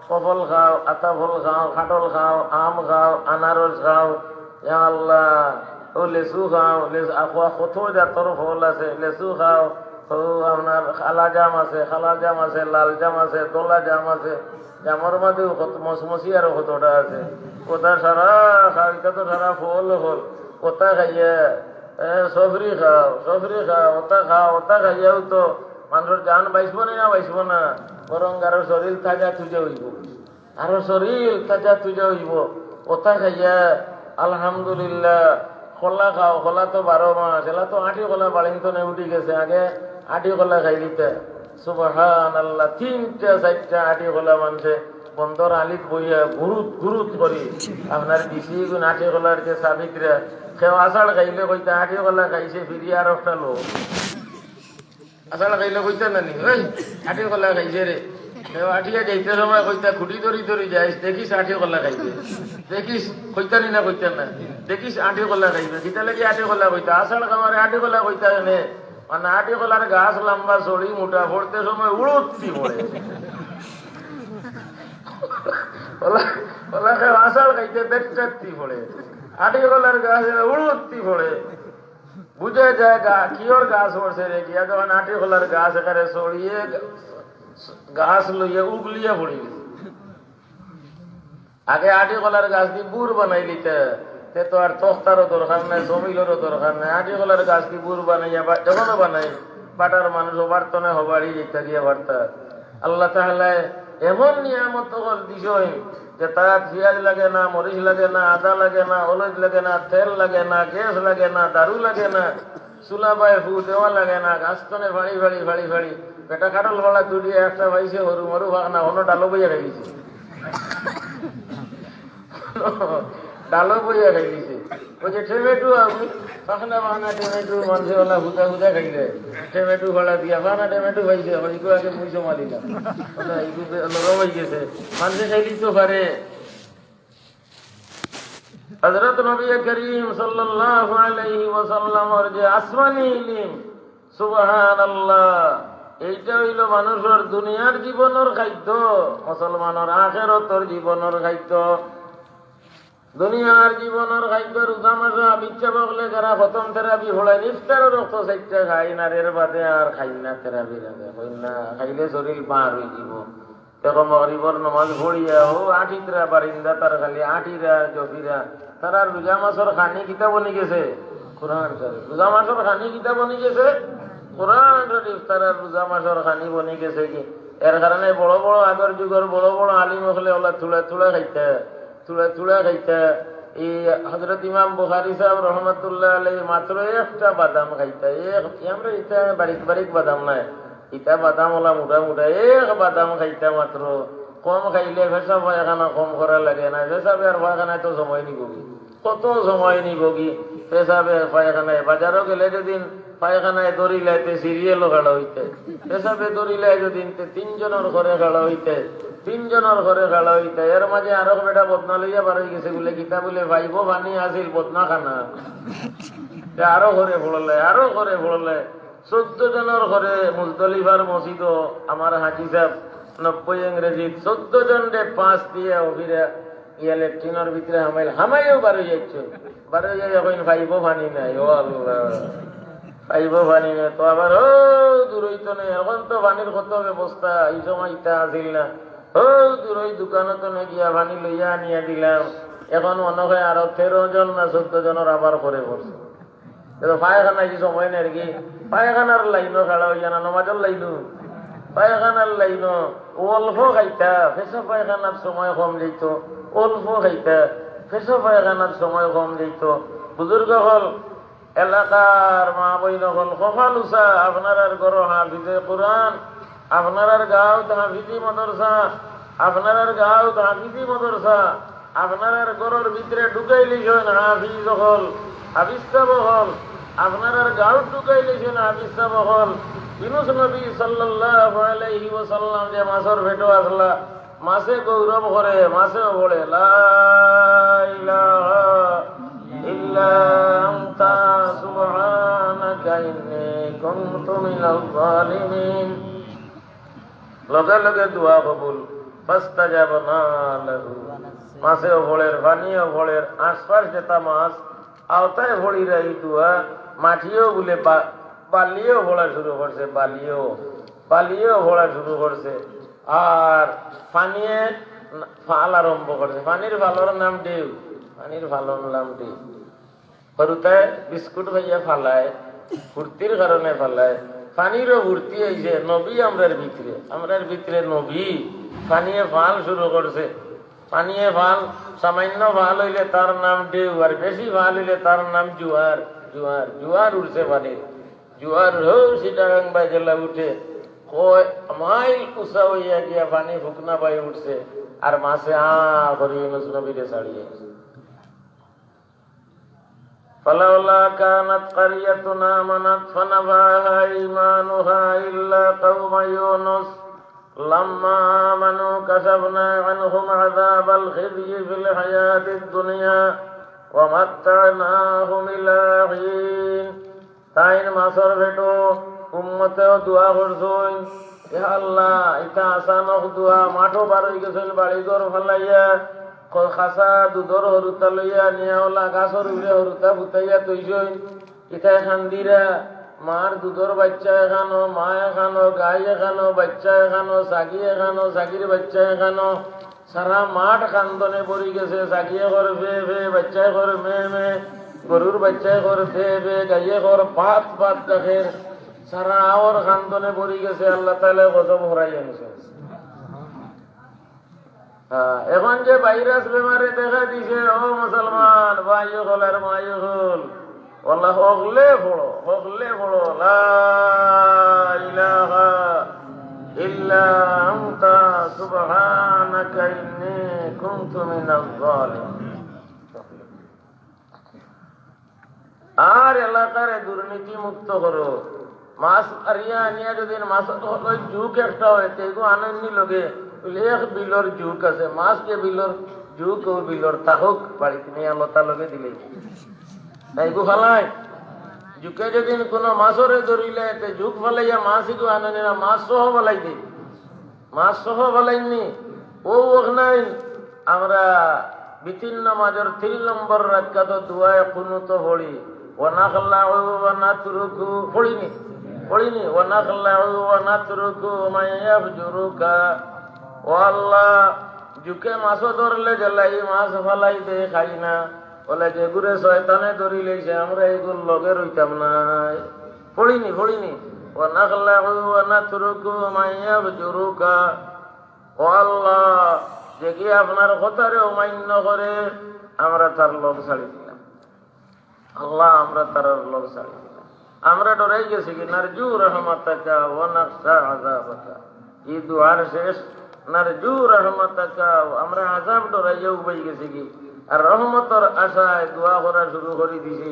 কফল খাও, আতা ফল খাও, কাঁঠাল খাও, আম খাও, আনারস খাও, ইয়া আল্লাহ, ও লেচু খাও, লেচু, আখোয়া কত জাতর ফল আছে, লেচু খাও, ও আপনার কালা জাম আছে, কালা জাম আছে, লাল জাম আছে, ধলা জাম আছে, জামর মাঝেও কত মচমচি আরো কতটা আছে। ওটা সারা খাও, ইটা তো সারা ফল ফল। ওটা খাইয়া, এ, সফরি খাও, সফরি খাও, ওটা খাও, ওটা খাইয়াও তো মানষর জান বাঁচবো না, না বাঁচবো না, বরং আরো শরীর তাজা তুজা অইবো। আরো শরীর তাজা তুজা অইবো। ওটা খাইয়া, আলহামদুলিল্লাহ, কলা খাও, কলা তো বারো মাস, এলা তো আটি কলা বাড়িন তনে উঠি গেছে, আগে আটি কলা খাইলিতা। সুবহানাল্লাহ, তিনটা চাইরটা আটি কলা মানষে বন্দর আলিত বইয়া গুরুত গুরুত করি, আপনার বিশি গুণ আটি কলার যে সাবিকরা, কেউ আষাঢ় খাইলে কইতা আটি কলা খাইছে, ফিরিয়া আর একটা লোক। আষাঢ় খাইলে কইতা না নি, "ওই, আটি কলা খাইছে রে।" কেউ আটিয়া যাইতে সময় কইতা, খুঁটি ধরি ধরি যাইস, "দেখিস আটি কলা খাইছে, দেখিস।" কইতা নি না, কইতা না, "দেখিস আটি কলা খাইছে।" কিতা লাগি আটি কলা কইতা? আষাঢ় খাওয়ারে আটি কলা কইতা কেনে? মানে আটি কলার গাছ লম্বা, সড়ি মোটা, পড়তে সময় উড়ুত্তি পড়ে। ওলা, ওলা কেউ আষাঢ় খাইতে বেট্টাত্তি পড়ে, আটি কলার গাছ উড়ুত্তি পড়ে। বুঝা যায় গা-, কিওর গাছ পড়ছে রে, গিয়া যখন আটি কলার গাছ একেবারে সড়িয়ে গা-, গাছ লইয়া উগলিয়া পড়ি গেছে। আগে আটি কলার গাছ দি বুর বানাইলিতা, তে তো আর তক্তারও দরকার নাই, সমিলরও দরকার নাই। আটি কলার গাছ দি বুর বানাইয়া বা-, এখনো বানাই, বাটার মানুষ ওবার তনে হবারই যেটা গিয়া বার্তা। আল্লাহ তাআলায় এমন নিয়ামত অকল দিছইন যে তাত পিয়াজ লাগে না, মরিচ লাগে না, আদা লাগে না, হলুদ লাগে না, তেল লাগে না, গ্যাস লাগে না, দারু লাগে না, চুলা বায় ফু দেওয়া লাগে না, গাছ তনে ফাড়ি ফাড়ি ফাড়ি ফাড়ি। বেটা কাঁঠাল ফাড়া তুলিয়া একটা পাইছে, হরু মরু ফাঁকনা, হনো ডালো বইয়া খাইছে। ডালো বইয়া খাইলিছে। ওই যে টমেটো, আমি ফাঁকনা ফাঁকনা টমেটো মানষে ওলা হুদা হুদা খাইলে, টমেটো ফাড়া দিয়া ফাঁকনা টমেটো পাইছে, এখন ইগু আগে মুই জমা দিলাম। ওলা ইগু বে-, নরম অই গেছে। মানষে খাইলিতো পারে। হযরত নবী করিম সাল্লাল্লাহু আলাইহি ওয়াসাল্লামর যে আসমানি ইলিম, সুবহানাল্লাহ, এইটা অইলো মানুষর দুনিয়ার জীবনর খাদ্য, মুসলমানর আখেরাতর জীবনর খাদ্য। দুনিয়ার জীবনর খাদ্য রোজা মাসো হাফিজ সাব অকলে যারা খতম তেরাবি পড়ইন, ইফতারর অক্ত চাইরটা খাইন, আর এর বাদে আর খাইন না তেরাবির আগে, কইন না, খাইলে শরীর বার অই যিবো। দেখো, মাগরিবর নমাজ পড়িয়া, ও আটিতরা বারিন্দাত আর খালি আটিরা, জপিরা। তারার রোজা মাসর খানি কিতা বনি গেছে? কোরআন শরীফ। রোজা মাসর খানি কিতা বনি গেছে? কোরআন শরীফ। তারার রোজা মাসর খানি বনি গেছে কি? এর কারণে বড় বড় আগর যুগর বড় বড় আলিম অকলে ওলা থুড়া থুড়া খাইতা, থুড়া থুড়া খাইতা। এই হযরত ইমাম বুখারী সাব রহমাতুল্লাহ আলাইহি মাত্র একটা বাদাম খাইতা। এক, আমরা ইতা বারিক বারিক বাদাম নায়। ইতা বাদাম ওলা মুটা মুটা, এক বাদাম খাইতা মাত্র। কম খাইলে পেশাব পায়খানা কম করা লাগে না, পেশাবে আর পায়খানায় তো সময় নিবো কি? কত সময় নিবো কি? পেশাবে পায়খানায়, বাজারো গেলে যেদিন পায়খানায় দড়িলায় তে সিরিয়ালো খাড়া অইতে, পেশাবে দড়িলায় যেদিন তে তিনজনর ঘরে খাড়া অইতে, তিনজনর ঘরে খাড়া অইতে। এর মাঝে আরো বেটা বদনা লইয়া বার অই গেছে বুলে, কিতা বুলে, পাইবো পানি আছিল বদনা খানা। তে আরো ঘরে পড়লে, আরো ঘরে পড়লে। চৌদ্দ জনর ঘরে মুজদলিফার মসজিদো আমার হাজি সাব নব্বই ইংরেজিত চৌদ্দ জনরে পাঁচ দিয়া অফিরা ইয়া লেট্রিনর ভিতরে হামাইল, হামাইয়াও বারই যাইছে। বারই যাইয়া কইন, "পাইবো পানি নাই, ও আল্লাহ, পাইবো পানি নাই।" তো আবার ও দূর অইতো নাই, এখন তো পানির কত ব্যবস্থা, এই সময় ইতা আছিল না। অউ দূর অউ দোকানো তনে গিয়া পানি লইয়া আনিয়া দিলাম। এখন মনো অয় আরো তেরো জন না চৌদ্দ জনর আবার করে পড়ছে। কিন্তু পায়খানা কি সময় নাই কি? পায়খানার লাইনো খাড়া অইয়া না, নমাজর লাইনো, পায়খানার লাইনো। অল্প খাইতা, পেশাব পায়খানার সময় কম যাইতো, অল্প খাইতা, পেশাব পায়খানার সময় কম যাইতো। বুজুর্গ অকল, এলাকার মা বইন অকল, কপাল উচা, আপনারার ঘরো হাফিজে কোরআন, আপনারার গাঁওত হাফিজি মাদ্রাসা, আপনারার গাঁওত হাফিজি মাদ্রাসা, আপনারার ঘরর ভিতরে ঢুকাইলিছইন হাফিজ অকল, হাফিজ সাব অকল, আপনারার গাঁওত ঢুকাইলিছইন হাফিজ সাব অকল। ইউনুস নবী সাল্লাল্লাহু আলাইহি ওয়াসাল্লাম যে মাছর পেটো আছলা, মাছে গৌরব করে, মাছেও পড়ে, লা ইলাহা ইল্লা আনতা সুবহানাকা ইন্নী কুনতু মিনাজ জালিমিন। লগে লগে দোয়া কবুল। ফাস্তাজাবনা লাহু। মাছেও পড়ের, পানিও পড়ের, আশপাশ যেতা মাছ আওতায় পড়িরা ই দোয়া, মাটিও বুলে বা-, বালিও পড়া শুরু করছে, বালিও, বালিও পড়া শুরু করছে। আর পানিয়ে ফাল আরম্ভ করছে। পানির ফালর নাম ঢেউ, পানির ফালর নাম ঢেউ। হুরুতায় বিস্কুট খাইয়া ফালায়, ফুর্তির কারণে ফালায়। পানিরও ফুর্তি অইছে, নবী আমরার ভিতরে, আমরার ভিতরে নবী। পানিয়ে ফাল শুরু করছে। পানিয়ে ফাল, সামান্য ফাল অইলে তার নাম ঢেউ, আর বেশি ফাল অইলে তার নাম জোয়ার। জোয়ার, জোয়ার উঠছে পানির। জোয়ার হউ চিটাগাং বায় যেলা উঠে, কয় মাইল উচা অইয়া গিয়া পানি ফুকনা বায় উঠছে, আর মাছে আ করি ইউনুস নবীরে ছাড়িয়ে। فلولا كانت قرية آمنت فنفعها إيمانها إلا قوم يونس لما آمنوا كشفنا عنهم عذاب الخزي في الحياة الدنيا ومتعناهم إلى حين। তাইন মাছর পেটো উম্মতেও দোয়া করছইন, ইয়া আল্লাহ, ইতা আচানক দোয়া, মাঠো বার অই গেছইন বাড়ি ঘর ফালাইয়া, ক-, খাসা দুধর হুরুতা লইয়া নিয়া অলা গাছর উপরে হুরুতা ফুতাইয়া থইছইন। ইতায় কান্দিরা, মার দুধর বাইচ্চা এখানো, মা এখানো, গাই এখানো, বাইচ্চা এখানো, ছাগি এখানো, ছাগির বাইচ্চা এখানো। সারা মাঠ কান্দনে ভরি গেছে, ছাগিয়ে কর ফে ফে, বাইচ্চায় কর মে মে, গরুর বাইচ্চায় কর ফে ফে, গাইয়ে কর ভাত ভাত ডাকের। সারা আওর কান্দনে ভরি গেছে, আল্লাহ তাআলায় গজব হরাই আনছে। হ্যাঁ, এখন যে ভাইরাস বেমারে দেখা দিছে, ও মুসলমান ভাই অকল আর মাই অকল, আল্লাহ হকলে পড়ো, হকলে পড়ো, লা ইলাহা ইল্লা আনতা সুবহানাকা ইন্নী কুনতু মিনাজ জালিমিন। আর এলাকারে দুর্নীতি মুক্ত করো। মাছ মারিয়া আনিয়া যদি মাছর লগে জুক একটা অয়, তে এগু আনইননি লগে, বুলে এক বিলর জুক আছে, মাছ যে বিলর জুক, অউ বিলর থাকউক, বাড়িত নিয়া লতা লগে দিলে। তাই এগু ফালাই। জুকে যদি কুনু মাছরে ধরিলে, তে জুক ফালাইয়া মাছ এগু আনইননি না, মাছ সহ ফালাই দে। মাছ সহ ফালাইননি। অউ অখনাইন আমরা বিতিন নমাজর তিন নম্বর রাকাতো দোয়ায়ে কুনুতো পড়ি, ওয়া নাখলাউ ওয়া নাতরুকু, পড়িনি? পড়িনি? ওয়া নাখলাউ ওয়া নাতরুকু মান ইয়াফজুরুকা। ও আল্লাহ, জুকে মাছ ধরলে যেলা ই মাছ ফালাই দে, খাই না। অলা যেগুরে শয়তানে ধরিলাইছে, আমরা এগুর লগে রইতাম নায়। পড়িনি, পড়িনি? ওয়া নাখলাউ ওয়া নাতরুকু মান ইয়াফজুরুকা। ও আল্লাহ, যেগিয়ে আপনার কথারে অমান্য করে, আমরা তার লগ ছাড়ি দিলাম। আল্লাহ, আমরা তার লগ ছাড়ি দিলাম। আমরা ডরাই গেছিগি, নারজু রাহমাতাকা ওয়া নাখশা আযাবাকা। ই দোয়ার শেষ, নারজু রাহমাতাকা, আমরা আযাব ডরাইয়া উবাই গেছিগি। আর রহমতর আশায় দোয়া করা শুরু করি দিছি,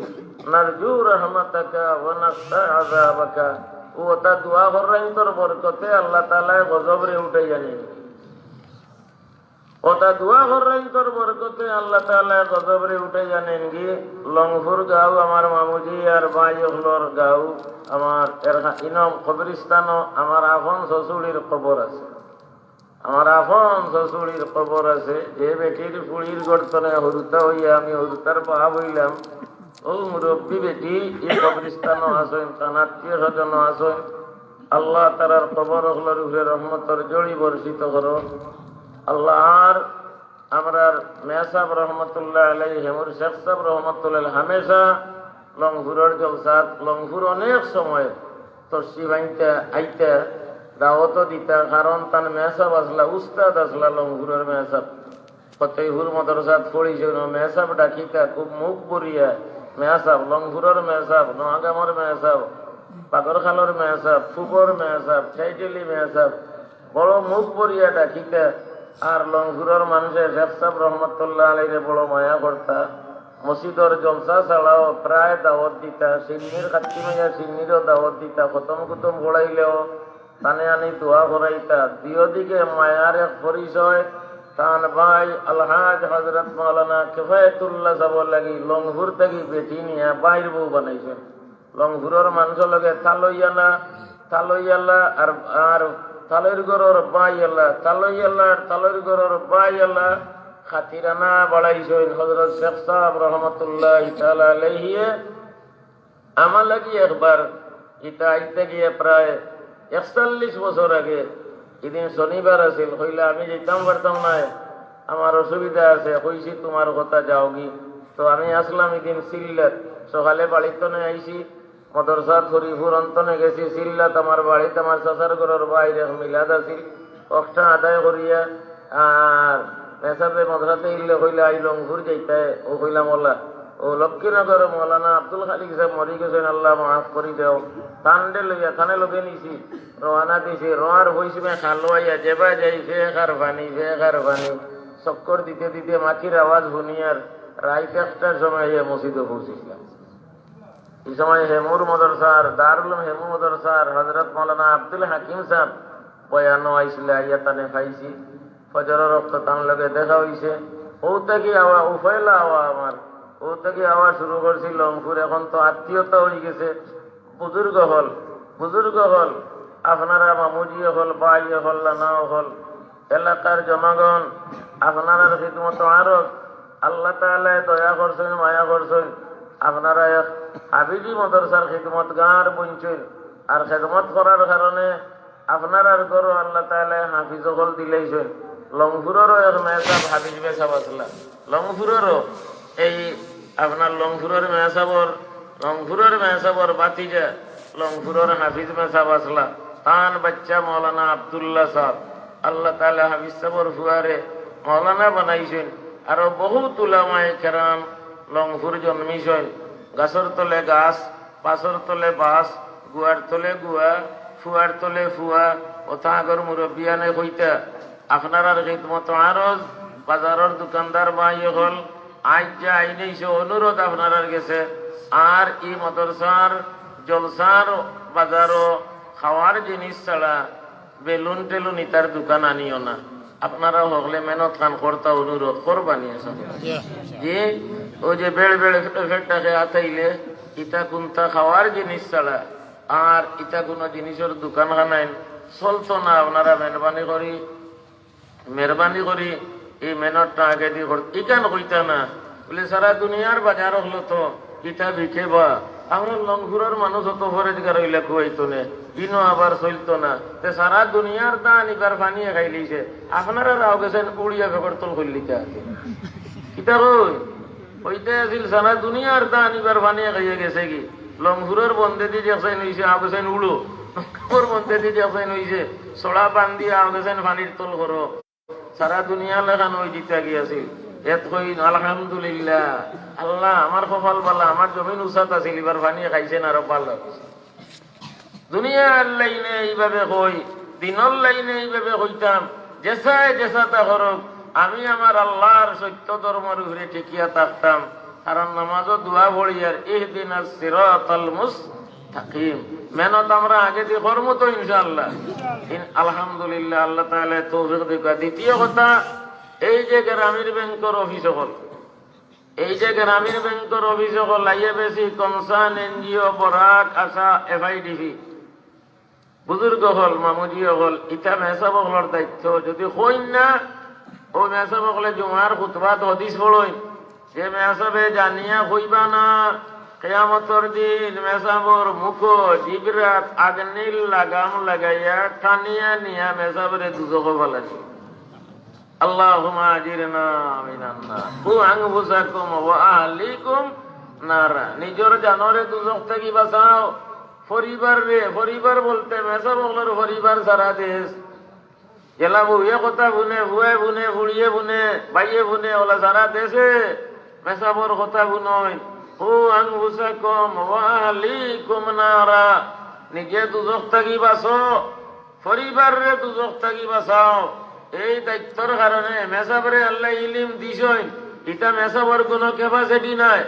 নারজু রাহমাতাকা ওয়া নাখশা আযাবাকা। অউ অতা দোয়া কররাইন্তর বরকতে আল্লাহ তাআলায় গজবরে উঠাইয়া নেইন। অতা দোয়া কররাইন্তর বরকতে আল্লাহ তাআলায় গজবরে উঠাইয়া নেইনগি। লংপুর গাঁও আমার মামুজি আর ভাই অকলর গাঁও, আমার এর ইনো কবরস্থানো আমার আপন শ্বশুরির কবর আছে। আমার আপন শ্বশুরির কবর আছে, যে বেটির ফুড়ির গর্তনে হুরুতা অইয়া আমি হুরুতার বাপ অইলাম, অউ মুরব্বি বেটি ই কবরস্থানো আছইন, তান আত্মীয় স্বজনও আছইন। আল্লাহ তারার কবর অকলর উপরে রহমতর ঝড়ি বর্ষিত করো। আল্লাহর আমরার মেসাব রহমতুল্লাহ আলাইহি, হেমুর শেখ সাব রহমতুল্লাহ আলাইহি হামেশা লংপুরর জলসাত, লংপুর অনেক সময় তশরিফ আনতা, আইতা, দাওয়াতও দিতা, কারণ তান মেসাব আসলা, উস্তাদ আসলা লংপুরর মেসাব। ফতেহপুর মাদ্রাসাত পড়িছইন, মেসাব ডাকিতা খুব মুখ ভরিয়া, মেসাব, লংপুরর মেসাব, নোয়াগামর মেসাব, পাগরখালর মেসাব, ফুবর মেসাব, ছাইটেলি মেসাব, বড় মুখ ভরিয়া ডাকিতা। আর লংপুরর মানষে শেখ সাব রহমতুল্লাহ আলাইরে বড় মায়া করতা। মসজিদর জলসা ছাড়াও প্রায় দাওয়াত দিতা, সিন্নির খাত্তি মাইয়া সিন্নিরও দাওয়াত দিতা, খতম কুতম পড়াইলেও তানে আনি দোয়া করাইতা। দুইও দিকে মায়ার এক পরিচয়। তান ভাই আলহাজ হজরত মাওলানা কিফায়তুল্লাহ সাবর লাগি লংপুর থাকি বেটি নিয়া বাইর বউ বানাইছইন। লংপুরর মানষর লগে তালইয়ালা, তালইয়ালা আর, আর তালইর ঘরর বাইয়ালা, তালইয়ালা আর তালইর ঘরর বাইয়ালা খাতিরানা বাড়াইছইন হজরত শেখ সাব রহমতুল্লাহ তাআলা আলাইহিয়ে। আমার লাগি একবার, ইটা আইতে গিয়া প্রায় একচল্লিশ বছর আগে, ইদিন শনিবার আছিল, কইলা, "আমি যাইতাম পারতাম নায়, আমার অসুবিধা আছে।" কইছি, "তুমার কথা, যাওগি।" তো আমি আসলাম ইদিন সিল্লাত, সকালে বাড়িত থনে আইছি, মাদ্রাসাত হরিপুর অন্তনে গেছি, সিল্লাত আমার বাড়িত আমার চাচার ঘরর বাইর এক মিলাদ আছিল, অখটা আদায় করিয়া আর মেসাবে মাদ্রাসাত ইলে কইলা, "আই লংপুর যাইতায়।" ও কইলাম, "ওলা।" ও লক্ষ্মীনগর মৌলানা আব্দুল খালিক সাব মরি গেছইন, আল্লাহ মাফ করি দেও। তানরে লইয়া, তানে লগে নিছি, রওয়ানা দিছি। রোয়ার বইসমে খালো আইয়া যেবা যাই, ফেক আর পানি, ফেক আর পানি। চক্কর দিতে দিতে মাটির আওয়াজ হুনিয়ার রাইত একটার সময় আইয়া মসজিদো পৌঁছিছিলাম। ই সময় হেমুর মাদ্রাসার, দারুল উলুম হেমুর মাদ্রাসার হজরত মৌলানা আব্দুল হাকিম সাব বয়ানো আইসলে, আইয়া তানে পাইছি। ফজরর অক্ত তান লগে দেখা অইছে। ও থাকি আওয়া, উফাইলা আওয়া আমার। ও থাকি আওয়া শুরু করছি লংপুর, এখন তো আত্মীয়তা অইগেছে। বুজুর্গ অকল, বুজুর্গ অকল, আপনারা মামুজি অকল, ভাই অকল, নানা অকল, এলাকার জনগণ, আপনারার খিদমত আরজ। আল্লাহ তাআলায় দয়া করছইন, মায়া করছইন। আপনারা এক হাফিজি মাদ্রাসার খিদমতগার বনছইন। আর খিদমত করার কারণে আপনারার ঘরো আল্লাহ তাআলায় হাফিজ অকল দিলাইছইন। লংপুররও এক মেসাব হাফিজ মেসাব আছলা। লংপুররও এই আপনার লংপুরর মেসাবর, লংপুরর মেসাবর ভাতিজা, লংপুরর হাফিজ মেসাব আছলা, তান বাচ্চা মৌলানা আব্দুল্লাহ সাব, আল্লাহ তাআলায় হাফিজ সাবর ফুয়ারে মৌলানা বানাইছইন। আরো বহুত উলামায়ে কেরাম লংপুর জন্মিছইন। গাছর তলে গাছ, বাসর তলে বাস, গুয়ার তলে গুয়া, ফুয়ার তলে ফুয়া, অতা আগর মুরব্বিয়ানে কইতা। আপনারার খিদমত আরজ, বাজারর দোকানদার ভাই অকল, আইজ যে আইন অইছে অনুরোধ আপনারার গেছে, আর ই মাদ্রাসার জলসার বাজারো খাওয়ার জিনিস ছাড়া বেলুন টেলুন ইতার দোকান আনিও না। আপনারা হকলে মেহনত খান করতা, অনুরোধ করবানি আছে। জি, ওই যে বেড় বেড় ফেটে ফেটে আতাইলে ইতা কুনতা খাওয়ার জিনিস ছাড়া আর ইতা কুনো জিনিসর দোকান খানাইন চলতো না। আপনারা মেহরবানি করি, মেহরবানি করি এই মেহনতটা আগেদি কর। ইখান কইতা না, বুলে সারা দুনিয়ার বাজার অকলো তো ইতা বিকে বা, আমরা লংপুরর মানুষ অত পরেজগার অইলে খুয়াইতো নে, ইনো আবার চলতো না। তে সারা দুনিয়ার ধান ইবার পানিয়ে খাইলিছে, আপনারা আও গেছইন উড়িয়া ফেকর তল করিলিতা আছে। কিতা কই? অইতে আছিল সারা দুনিয়ার ধান ইবার পানিয়ে খাইয়া গেছেগি। লংপুরর বন্দেদি দেখছইন অইছে, আও গেছইন উড়ো। লংপুরর বন্দেদি দেখছইন অইছে, ছড়া বান্ধিয়া আও গেছইন পানির তল করো। সারা দুনিয়া লাখান অই দিতা গিয়াছিল। এত কই, "আলহামদুলিল্লাহ, আল্লাহ, আমার কপাল বালা, আমার জমিন উচাত আছিল, ইবার পানিয়ে খাইছে না, আরো ভালা।" দুনিয়ার লাইনে ইভাবে কই, দিনর লাইনে ইভাবে কইতাম, যেসায় যেসাতা করুক, আমি আমার আল্লাহর সত্য ধর্মর উপরে টিকিয়া থাকতাম। কারণ নামাজো দোয়া পড়ি আর ইহদিনাস সিরাতাল মুস্তাকিম। মেহনত আমরা আগেদি করমু তো ইনশাআল্লাহ। ইন-, আলহামদুলিল্লাহ, আল্লাহ তাআলায় তৌফিক দিউক্কা। দ্বিতীয় কথা, এই যে গ্রামীণ ব্যাংকর অফিস অকল, এই যে গ্রামীণ ব্যাংকর অফিস অকল, আইএফএসি, কমিশন, এনজিও, বরাক, আশা, এফআইডিসি, বুজুর্গ অকল, মামুজি অকল, ইতা মেসাব অকলর দায়িত্ব। যদি কইন না, অউ মেসাব অকলে জুমার খুতবাত হাদিস পড়ইন, যে মেসাবে জানিয়া কইবা না, কিয়ামতর দিন মেসাবর মুখো জিবরাত আগ্নির লাগাম লাগাইয়া টানিয়া নিয়া মেসাবরে দুজখো ফালাইবা। আল্লাহুম্মা আজিরনা মিনান নার। কু আনফুসাকুম ওয়া আহলিকুম নারা। নিজর জানরে দুজখ থাকি বাঁচাও, পরিবাররে, পরিবার বলতে মেসাব অকলর পরিবার সারা দেশ। যেলা বউয়ে কথা হুনে, ফুয়ায় হুনে, ফুড়িয়ে হুনে, ভাইয়ে হুনে, অলা সারা দেশে মেসাবর কথা হুনইন। কু আনফুসাকুম ওয়া আহলিকুম নারা। নিজে দুজখ থাকি বাঁচো, পরিবাররে দুজখ থাকি বাঁচাও। এই দায়িত্বর কারণে মেসাবরে আল্লায় ইলিম দিছইন। ইটা মেসাবর কুনু capacity নাই।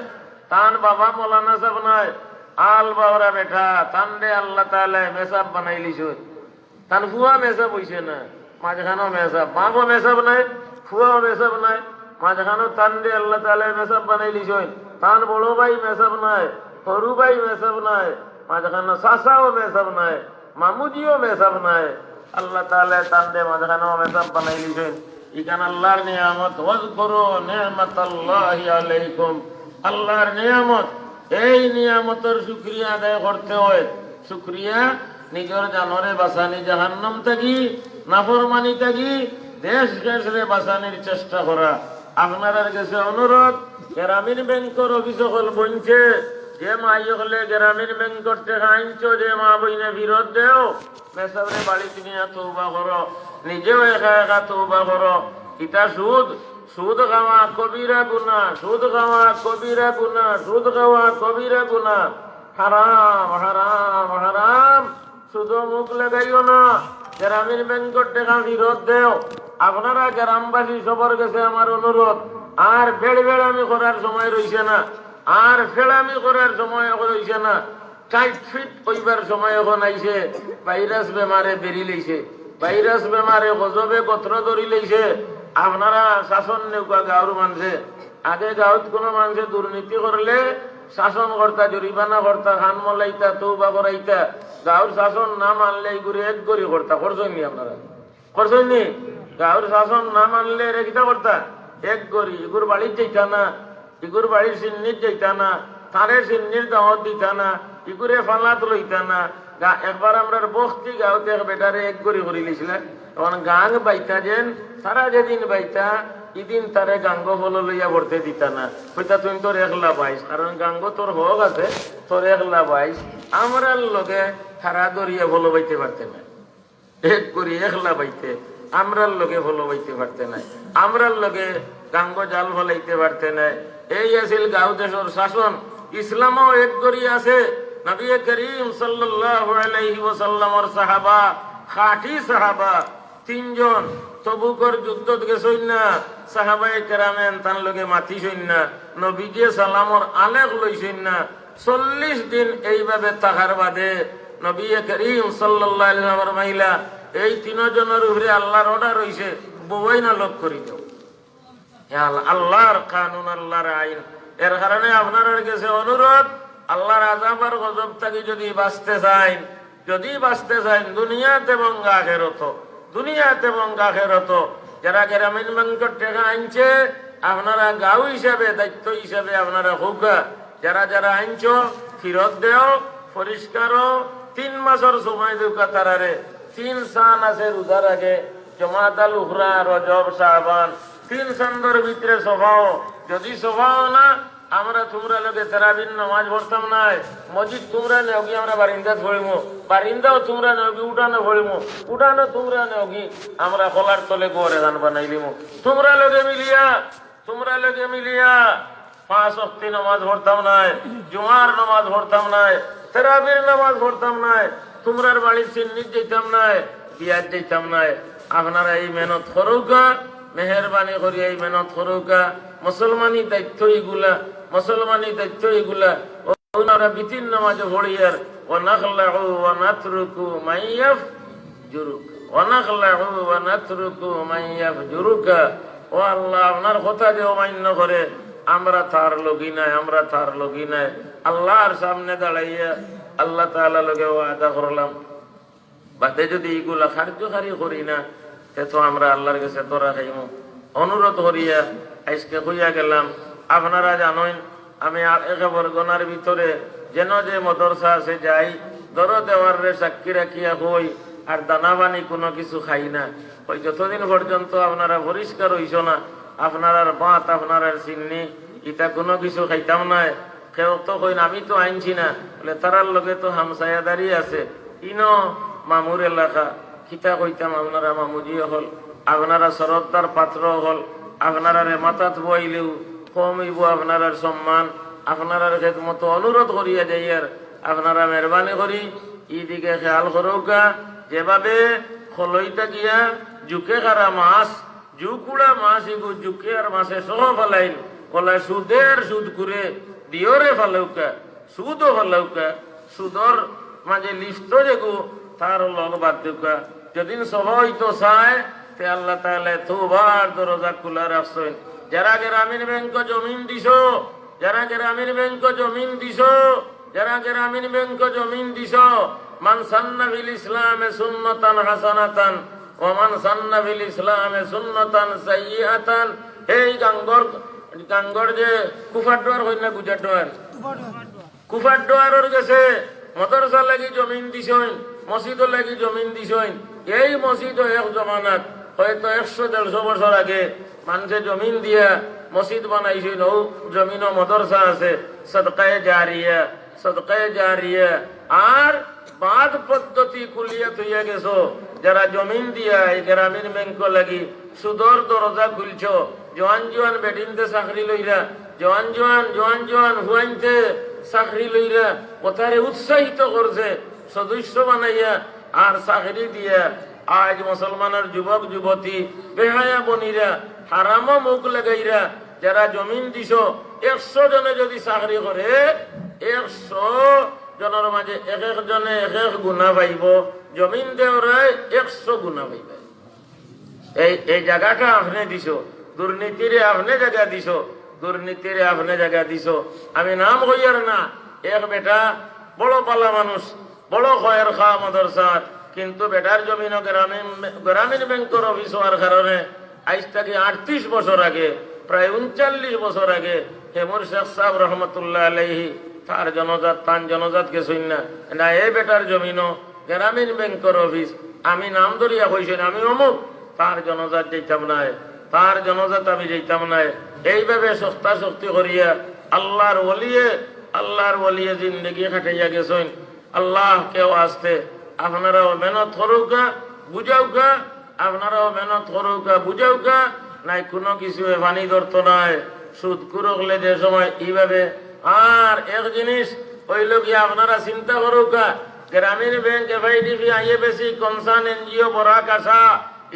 তান বাবা মৌলানা সাব নায়, আল বাওরা বেটা, তানরে আল্লাহ তাআলায় মেসাব বানাইলিছইন। তান ফুয়া মেসাব অইছে না, মাঝখানো মেসাব, বাপও মেসাব নায়, ফুয়াও মেসাব নায়, মাঝখানো তানরে আল্লাহ তাআলায় মেসাব বানাইলিছইন। তান বড় ভাই মেসাব নায়, হুরু ভাই মেসাব নায়, মাঝখানো চাচাও মেসাব নায়, মামুজিও মেসাব নায়। আল্লাহ তাআলায় তানরে মাঝখানো মেসাব বানাইলিছইন। ইখান আল্লাহর নিয়ামত। ওয়াজকুরু নি'মাতাল্লাহি আলাইকুম। আল্লাহর নিয়ামত, এই নিয়ামতর শুকরিয়া আদায় করতে অয়। শুকরিয়া নিজর জানরে বাঁচানি জাহান্নাম থাকি, নাফরমানি থাকি, দেশ দেশরে বাঁচানির চেষ্টা করা। আপনারার গেছে অনুরোধ, গ্রামীণ ব্যাংকর অফিস অকল বনছে, যে মাই অকলে গ্রামীণ ব্যাংকর টেকা আনছো, যে মা বইনে ফিরত দেও, মেসাবরে বাড়িত নিয়া তওবা করো, নিজেও একা একা তওবা করো। ইটা সুদ, সুদ খাওয়া কবিরা গুনাহ, সুদ খাওয়া কবিরা গুনাহ, সুদ খাওয়া কবিরা গুনাহ। হারাম, হারাম, হারাম। সুদো মুখ লাগাইও না, গ্রামীণ ব্যাংকর টেকা ফিরত দেও। আপনারা গ্রামবাসী সবর গেছে আমার অনুরোধ, আর বেড়বেড়ামি করার সময় রইছে না, আর ফেড়ামি করার সময় রইছে না। টাইট ফিট অইবার সময় অখন আইছে, ভাইরাস বেমারে বেড়ি লইছে, ভাইরাস বেমারে গজবে গত্র ধরি লইছে। আপনারা শাসন নেউক্কা গাঁওর মানষে। আগে গাঁওত কুনু মানষে দুর্নীতি করলে শাসন করতা, জরিমানা করতা, কান মলাইতা, তওবা করাইতা। গাঁওর শাসন না মানলে ইগুরে এক গড়ি করতা। করছইন নি আপনারা? করছইন নি? গাঁওর শাসন না মানলে এরে কিতা করতা? এক গড়ি। ইগুর বাড়িত যাইতা না, ইগুর বাড়ির সিন্নিত যাইতা না, তারে সিন্নির দাওয়াত দিতা না, ইগুরে ফালাত লইতা না। গা-, একবার আমরার বখতি গাঁওত এক বেটারে এক গড়ি করিলিছিলা। অখন গাং বাইতা যেন, তারা যেদিন বাইতা, ইদিন তারে গাঙ্গো ফলো লইয়া বড়তে দিতা না। কইতা, "তুই তোর একলা বাইছ, কারণ গাঙ্গো তোর হক আছে, তোর একলা বাইছ, আমরার লগে তারা দরিয়া ফলো বাইতে পারতে না।" এক গড়ি একলা বাইতে, আমরার লগে ফলো বাইতে পারতে নায়, আমরার লগে গাঙ্গো জাল ফলাইতে পারতে নায়। এই আছিল গাঁও দেশর শাসন। ইসলামও এক গড়ি আছে। নবী করিম সাল্লাল্লাহু আলাইহি ওয়াসাল্লামর সাহাবা, খাঁটি সাহাবা, তিনজন তবুকর যুদ্ধত গেছইন না, সাহাবায়ে কেরামেন তান লগে মাতিছইন না, নবীজিয়ে সালামর আলেক লইছইন না। চল্লিশ দিন এইভাবে থাকার বাদে নবী করিম সাল্লাল্লাহু আলাইহি ওয়াসাল্লাম ফরমাইলা, "এই তিনজনর উপরে আল্লাহর অর্ডার অইছে, বউয়াইন আলগ করি দেও।" এ আল-, আল্লাহর কানুন, আল্লাহর আইন। এর কারণে আপনারার গেছে অনুরোধ, আল্লাহর আযাব আর গজব থাকি যদি বাঁচতে চাইন, যদি বাঁচতে চাইন দুনিয়াত এবং আখেরাত, দুনিয়াত এবং আখেরাত, যারা গ্রামীণ ব্যাংকর টেকা আনছে, আপনারা গাঁও হিসাবে, দায়িত্ব হিসাবে আপনারা কউক্কা, যারা যারা আনছো, ফিরত দেও, পরিষ্কার অও। তিন মাসর সময় দেউক্কা তারারে। তিন চান আছে রোজার আগে, জমাদাল উখরা, রজব, শাবান, তিন চান্দর ভিতরে সফা অও। যদি সফা অও না, আমরা তুমরার লগে তেরাবির নামাজ পড়তাম নায়। মসজিদ তুমরা নেওগি, আমরা বারিন্দাত পড়িমু। বারিন্দাও তুমরা নেওগি, উঠানো পড়িমু। উঠানো তুমরা নেওগি, আমরা কলার তলে ঘর এখান বানাই দিমু। তুমরার লগে মিলিয়া, তুমরার লগে মিলিয়া পাঁচ ওয়াক্তি নামাজ পড়তাম নায়, জুমার নামাজ পড়তাম নায়, তেরাবির নামাজ পড়তাম নায়। তুমরার বাড়ির সিন্নিত যাইতাম নায়, বিয়াত যাইতাম নায়। আপনারা এই মেহনত করউক্কা, মেহেরবানি করি এই মেহনত করউক্কা। মুসলমানি দায়িত্ব ইগুলা, মুসলমানি দায়িত্ব ইগুলা। অউ আমরা বিতির নামাজে পড়িয়ার, "ওয়া নাখলাউ ওয়া নাতরুকু মান ইয়াফজুরুকা, ওয়া নাখলাউ ওয়া নাতরুকু মান ইয়াফজুরুকা।" ও আল্লাহ, আপনার কথা যে অমান্য করে, আমরা তার লগি নায়, আমরা তার লগি নায়। আল্লাহর সামনে দাঁড়াইয়া আল্লাহ তাআলার লগে ওয়াদা করলাম, বাদে যদি ইগুলা কার্যকারী করি না, তে তো আমরা আল্লাহর গেছে ধরা খাইমু। অনুরোধ করিয়া আইজকে কইয়া গেলাম, আপনারা জানইন, আমি আ-, একে বরগনার ভিতরে যেন যে মাদ্রাসা আছে যাই, দরো দেওয়াররে সাক্ষী রাখিয়া কই, আর দানা পানি কুনু কিছু খাই না। কই, যতদিন পর্যন্ত আপনারা পরিষ্কার অইছো না, আপনারার ভাত, আপনারার চিন্নি, ইতা কুনু কিছু খাইতাম নায়। কেউ তো কইন, "আমি তো আনছি না।" বলে, "তারার লগে তো হামসায়াদারি আছে, ইনো মামুর এলাকা।" কিতা কইতাম, আপনারা মামুজি অকল, আপনারা সরদার পাত্র অকল, আপনারারে মাথাত বওয়াইলেও কম অইবো আপনারার সম্মান। আপনারার খেদমতো অনুরোধ করিয়া যাইয়ার, আপনারা মেহরবানি করি ইদিকে খেয়াল করউক্কা, যেভাবে খলইতা গিয়া জুকে খারা মাছ, জুকুড়া মাছ ইগু জুকে আর মাছে সহ ফালাইল, ওলা সুদের সুদ করে দিওরে ফালাউক্কা, সুদও ফালাউক্কা, সুদর মাঝে লিপ্ত যেগু, তার লগ বাদ দেউক্কা। যদিন সহ অইতো চায়, তে আল্লাহ তাআলায় তওবার দরজা খুলা রাখছইন। যারা গ্রামীণ ব্যাংক জমিন দিছো, যারা গ্রামীণ ব্যাংক জমিন দিছো, যারা গ্রামীণ ব্যাংক জমিন দিছো, মান সান্না ফিল ইসলামে সুন্নতান হাসানাতান, ওয়া মান সান্না ফিল ইসলামে সুন্নতান সাইয়্যিআতান। এই গাঙ্গর, গাঙ্গর যে কুফারডুয়ার কইন না গুজারডুয়ার, কুফারডুয়ারর গেছে মাদ্রাসা লাগি জমিন দিছইন, মসজিদর লাগি জমিন দিছইন। এই মসজিদও এক জমানাত, হয়তো একশো দেড়শো বছর আগে, মানষে জমিন দিয়া মসজিদ বানাইছইন, অউ জমিনও মাদ্রাসা আছে, সদকায়ে জারিয়া, সদকায়ে জারিয়া। আর বাদ পদ্ধতি খুলিয়া থইয়া গেছো, যারা জমিন দিয়া এই গ্রামীণ ব্যাংক লাগি সুদর দরজা খুলছো, জোয়ান জোয়ান বেটিন্তে চাকরি লইরা, জোয়ান জোয়ান, জোয়ান জোয়ান ফুয়াইন্তে চাকরি লইরা, অতারে উৎসাহিত করছে, সদস্য বানাইয়া আর চাকরি দিয়া। আইজ মুসলমানর যুবক যুবতী বেহায়া বনিরা, হারামো মুখ লাগাইরা, যারা জমিন দিছো, একশো জনে যদি চাকরি করে, একশো জনর মাঝে এক এক জনে এক এক গুনা পাইবো, জমিন দেওরায় একশো গুনা পাইবা। এই, এই জাগাটা আপনে দিছো, দুর্নীতিরে আপনে জাগা দিছো, দুর্নীতিরে আপনে জাগা দিছো। আমি নাম কইয়ার না, এক বেটা বড় পালা মানুষ, বড় খয়ের খা মাদ্রাসাত, কিন্তু বেটার জমিনও গ্রামীণ, গ্রামীণ ব্যাংকর অফিস অওয়ার কারণে আইজ থাকি আটত্রিশ বছর আগে, প্রায় ঊনচল্লিশ বছর আগে, হেমুর শেখ সাহেব রহমতুল্লাহ আলাইহি, তার জনজাত, তান জনজাত গেছইন না, না, এ বেটার জমিনও গ্রামীণ ব্যাংকর অফিস, আমি নাম ধরিয়া কইছি না, আমি অমুক, তার জনজাত যাইতাম নায়, তার জনজাত আমি যাইতাম নায়। এইভাবে শক্তা শক্তি করিয়া আল্লাহর ওলিয়ে, আল্লাহর ওলিয়ে জিন্দেগি কাটাইয়া গেছইন। আল্লাহ কেউ আসতে, আপনারাও মেহনত করউক্কা, বুঝাউক্কা, আপনারাও মেহনত করউক্কা, বুঝাউক্কা, নাই কুনু কিছু এ পানি ধরতো নায়। সুদ কুরকলে যে সময় এইভাবে, আর এক জিনিস অইলো গিয়া আপনারা চিন্তা করউক্কা, গ্রামীণ ব্যাংক, এফআইডিবি, আইএফএসি, কনসার্ন এনজিও, বরাক আশা,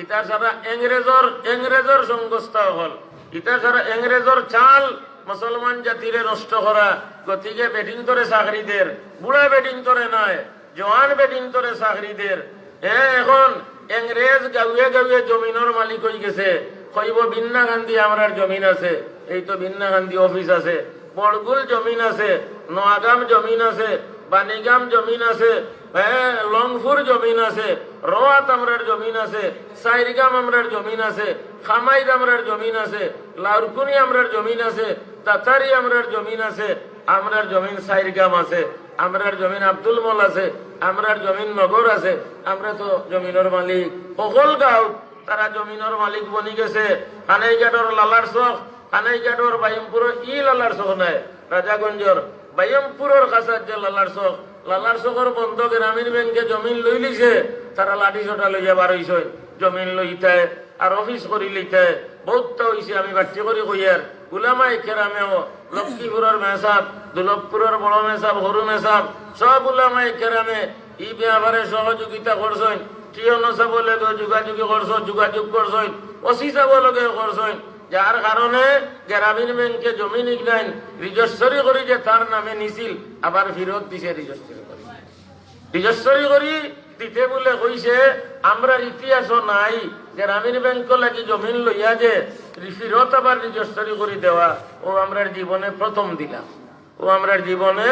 ইতা সারা ইংরেজর, ইংরেজর সংস্থা অকল, ইতা সারা ইংরেজর চাল মুসলমান জাতিরে নষ্ট করা। গতিকে বেটিন্তরে চাকরি দের, বুড়া বেটিন্তরে নায়, জোয়ান বেটিন্তরে চাকরি দের। এ, এখন ইংরেজ গাউয়ে গাউয়ে জমিনর মালিক অইগেছে, কইবো বিন্নাকান্দি আমরার জমিন আছে, এই তো বিন্নাকান্দি অফিস আছে, বড়গুল জমিন আছে, নোয়াগাম জমিন আছে, বানিগাম জমিন আছে, হ্যাঁ, লংপুর জমিন আছে, রোয়াত আমরার জমিন আছে, সাইরগাম আমরার জমিন আছে, খামাইদ আমরার জমিন আছে, লাউরকুনি আমরার জমিন আছে, তাতারি আমরার জমিন আছে, আমরার জমিন সাইরগাম আছে, আমরার জমিন আব্দুল মল আছে, আমরার জমিন নগর আছে, আমরা তো জমিনর মালিক। হকল গাঁও তারা জমিনর মালিক বনি গেছে। কানাইঘাটর লালার চক, কানাইঘাটর বাইমপুরর ই লালার চক নায়, রাজাগঞ্জর বাইমপুরর কাছার যে লালার চক, লালার চকর বন্দ গ্রামীণ ব্যাংকে জমিন লইলিছে, তারা লাঠি সোটা লইয়া বার অইছইন, জমিন লইতায় আর অফিস করি লইতায়। বউততা অইছে, আমি বাট্টি করি কইয়ার, উলামায়ে কেরামেও, লক্ষ্মীপুরর মেসাব, দুলভপুরর বড় মেসাব, হুরু মেসাব, সব উলামায়ে কেরামে ই ব্যাপারে সহযোগিতা করছইন। টিওনো সাবর লগে যোগাযোগ করছইন, যোগাযোগ করছইন, ওসি সাবর লগে করছইন, যার কারণে গ্রামীণ ব্যাংকে জমিন ইগনাইন রেজিস্ট্রি করি যে তার নামে নিছিল, আবার ফিরত দিছে রেজিস্ট্রি করি। রেজিস্ট্রি করি দিতে বুলে কইছে, আমরার ইতিহাসও নাই গ্রামীণ ব্যাংক লাগি জমিন লইয়া যে ফিরত আবার রেজিস্ট্রি করি দেওয়া, অউ আমরার জীবনে প্রথম দিলাম। অউ আমরার জীবনে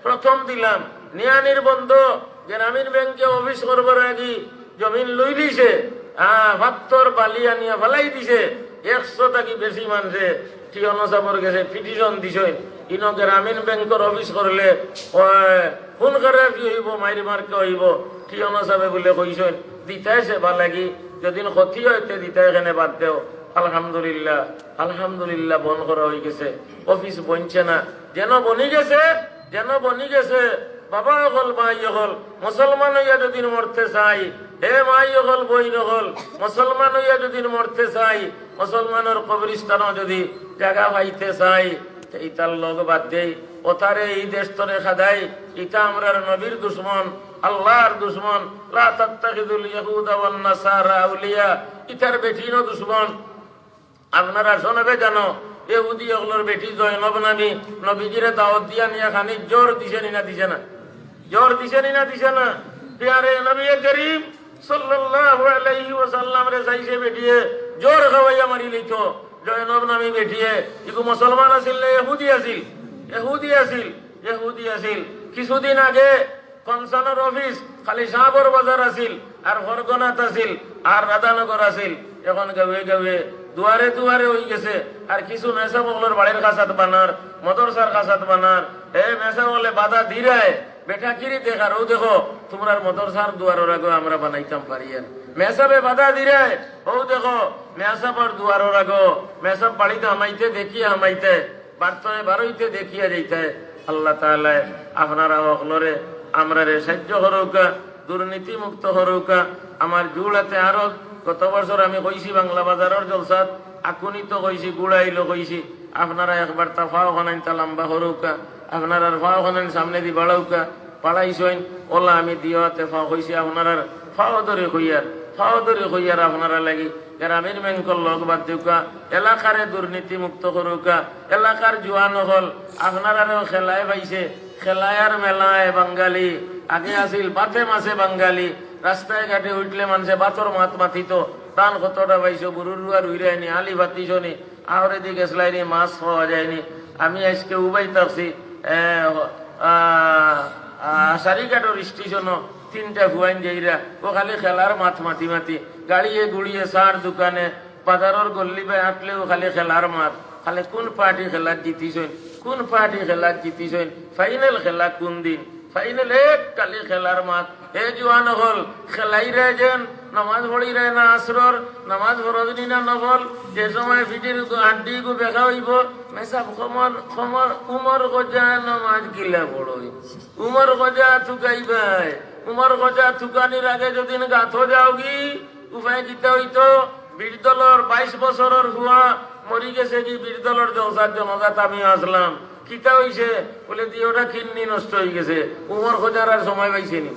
প্রথম দিলাম। নিয়ানির বন্দ গ্রামীণ ব্যাংকে অফিস করবার লাগি জমিন লইলিছে, আ, পাত্থর বালি আনিয়া ফালাই দিছে, একশো থাকি বেশি মানষে টিওনো সাবর গেছে পিটিশন দিছইন, ইনো গ্রামীণ ব্যাংকর অফিস করলে, ওই, খুন খারাপি অইবো, মাইর মার্কা অইবো। টিয়ন সাবে বুলে কইছইন, দিতায় সেবা লাগি, যদিন ক্ষতি অয় তে দিতায় কেনে বাদ দেও। আলহামদুলিল্লাহ, আলহামদুলিল্লাহ, বন্ধ করা অইগেছে, অফিস বনছে না, যেন বনি গেছে, যেন বনি গেছে। বাবা অকল, ভাই অকল, মুসলমান অইয়া যদিন মরতে চাই, হে ভাই অকল, বইন অকল, মুসলমান অইয়া যদিন মরতে চাই, মুসলমানর কবরস্থানো যুদি জাগা পাইতে চাই, তে ইতার লগ বাদ দেই, অতারে ই দেশ তনে খেদাই, ইতা আমরার নবীর দুশমন, আল্লাহর দুশমন। লা তাত্তাখিযুল ইয়াহুদা ওয়ান নাসারা আউলিয়া, ইতার বেটিনও দুশমন। আপনারা সনবে জানো, ইহুদি অকলর বেটি জয়নব নামী নবীজিরে দাওয়াত দিয়া নিয়া খানি জোর দিছে নি না দিছে না? জোর দিছে নি না দিছে না? পিয়ারে নবী করিম সাল্লাল্লাহু আলাইহি ওয়াসাল্লামরে চাইছে বেটিয়ে, জোর খাওয়াইয়া মারি লইতো। জয়নব নামী বেটিয়ে, ইগু মুসলমান আছিল না ইহুদি আছিল? ইহুদি আছিল, ইহুদি আছিল। কিছুদিন আগে কনসার্নর অফিস, খালি শাহবর বাজার আছিল, আর ফরগনাত আছিল, আর রাধানগর আছিল। এখন গাঁওয়ে গাঁওয়ে, দুয়ারে দুয়ারে অইগেছে। আর কিছু মেসাব অকলর বাড়ির কাছাত বানার, মদরসার কাছাত বানার, এ মেসাব অকলে বাধা দিরায়, বেটাগিরি দেখার, অউ দেখো, তুমরার মদরসার দুয়ারর আগো আমরা বানাইতাম পারিয়ার। মেসাবে বাধা দিরায়, অউ দেখো, মেসাবর দুয়ারর আগো, মেসাব বাড়িত হামাইতে দেখিয়া হামাইতে, বাড়িত বারইতে দেখিয়া যাইতে। আল্লাহ তাআলায় আপনারা অকলরে, আমরারে সাইয্য করউক্কা, দুর্নীতি মুক্ত করউক্কা। আমার জুড়াতে আরো গত বছর আমি কইছি বাংলা বাজারর জলসাত, আকুনি তো কইছি, গুড়াইলো কইছি, আপনারা একবার তা ফাও খানাইনতা লম্বা করউক্কা, আপনারার ফাও খানাইন সামনেদি বাড়াউক্কা, বাড়াইছইন, অলা আমি দিও আতে ফাও কইছি, আপনারার ফাও ধরি কইয়ার, ফাও ধরি কইয়ার আপনারা লাগি। গ্রামীণ ব্যাংকর লগ বাদ দেউক্কা, এলাকারে দুর্নীতি মুক্ত করউক্কা, এলাকার জুয়ান অকল, আপনারারেও খেলায় পাইছে, খেলায় আর মেলায় বাঙালি, আগে আছিল বাতে মাছে বাঙালি, রাস্তায় ঘাটে উঠলে মানষে বাতর মাত মাতিতো, ধান কতটা পাইছো, গরুর রুয়া রুইরায়নি, আলি বাতিছনি, আহরেদি গেছলায়নি, মাছ পাওয়া যায়নি। আমি আইজকে উবাই থাকছি, এ, আ, আ, সারিঘাটর স্টেশনো তিনটা ফুয়াইন যাইরা, অউ খালি খেলার মাত মাতি মাতি, গাড়িয়ে গুড়িয়ে, চার দোকানে, বাজারর গল্লি বায় আটলেও খালি খেলার মাত। খালি কুন পার্টি খেলাত জিতিছইন, কুন পার্টি খেলাত জিতিছইন, ফাইনাল খেলা কুন দিন, ফাইনাল এক খালি খেলার মাত। হে জুয়ান অকল, খেলাইরায় যেন, নমাজ পড়িরায় না আসরর, নমাজ ফরজ নি না নফল, যে সময় ফিটির গু-, হাড্ডি গু বেকা অইবো, মেসাব খমর, খমর, উমর খজা নমাজ কিলা পড়ই? উমর খজা তুকাইবায়, উমর খজা তুকানির আগে যদিন গাতো যাওগি, উপায় কিতা অইতো? বিরোধী দলর বাইশ বছরর ফুয়া মরি গেছে গি, বিরোধী দলর জলসার জমাজাত আমি আসলাম, কিতা অইছে? বুলে, দি ওটা কিডনি নষ্ট অইগেছে। উমর খজার আর সময় পাইছে নি?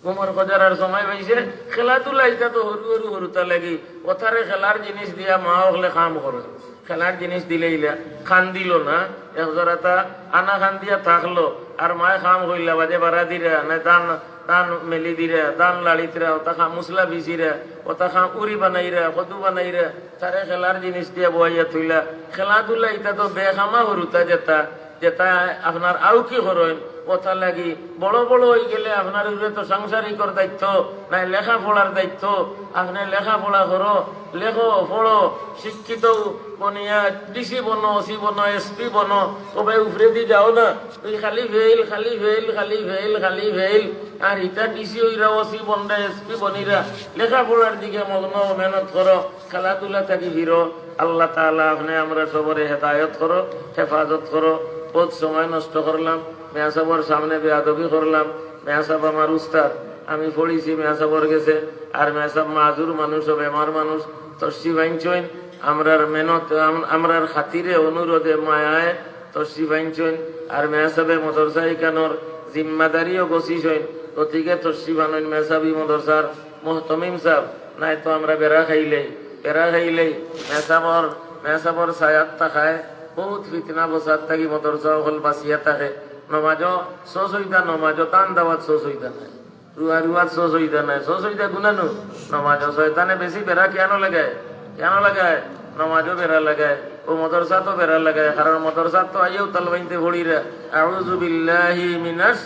উমর খজার আর সময় পাইছে? খেলাধুলা ইতা তো হুরু হুরু হুরুতা লাগি, অতারে খেলার জিনিস দিয়া মা অকলে কাম করে। খেলার জিনিস দিলে ইলা কান্দিলো না, এক জোড়াতা আনা কান্দিয়া থাকলো, আর মায় কাম কইলা, বাদে বাড়া দিরা, না ধান, ধান মেলি দিরা, ধান লাড়িতরা, অতা কাম মুসলা বিছিরা, অতা কাম উরি বানাইরা, কদু বানাইরা, তারে খেলার জিনিস দিয়া বওয়াইয়া থইলা। খেলাধুলা ইতা তো বেকামা হুরুতা যেতা, যেতা আপনার আউকি করইন, অতা লাগি বড় বড় অইগেলে আপনার উপরে তো সাংসারিকর দায়িত্ব, নাই লেখাপড়ার দায়িত্ব। আপনে লেখাপড়া করো, লেখো, পড়ো, শিক্ষিত বনিয়া ডিসি বনো, ওসি বনো, এসপি বনো, তবে উপরেদি যাও না। ওই খালি ফেইল, খালি ফেইল, খালি ফেইল, খালি ফেইল। আর ইতা ডিসি অইরা, ওসি বনরা, এসপি বনিরা, লেখাপড়ার দিকে মগ্ন, মেহনত করো, খেলাধুলা থাকি ফিরো। আল্লাহ তাআলা আপনে আমরা সবরে হেদায়ত করো, হেফাজত করো। বহুত সময় নষ্ট করলাম, মেয়াসাবর সামনে বেয়াদবি করলাম। মেয়াসাব আমার উস্তাদ, আমি পড়ছি মেয়াসাবর গেছে। আর মেয়াসাব মাজুর মানুষ, বেমার মানুষ, তশরিফ আনছইন। আমরার মেহনত, আম-, আমরার খাতিরে, অনুরোধে, মায়ায় তশরিফ আনছইন। আর মেয়াসাবে মদরসা ইখানর জিম্মাদারিও গছিছইন। গতিকে তশরিফ আনইন মেয়াসাবি মদরসার মুহতমিম সাব, নাই তো আমরা বেড়া খাইলেই, বেড়া খাইলেই মেসাবর, মেসাবর ছায়াত থাকায় বহুত ফিতনা ফসাদ থাকি মদরসা অকল বাঁচিয়া থাকে। নমাজও সস অইতা, নমাজও তান দাওয়াত সস অইতা নাই, রুয়া রুয়াত সস অইতা নাই, সস অইতা গুনানু। নমাজও শয়তানে বেশি বেড়া কেন লাগায়, কেন লাগায়? নমাজও বেড়া লাগায়, ও মদরসাত বেড়া লাগায়, কারণ মদরসাত তো আইয়াও তালবাইনতে পড়িরা, আউযু বিল্লাহি মিনাশ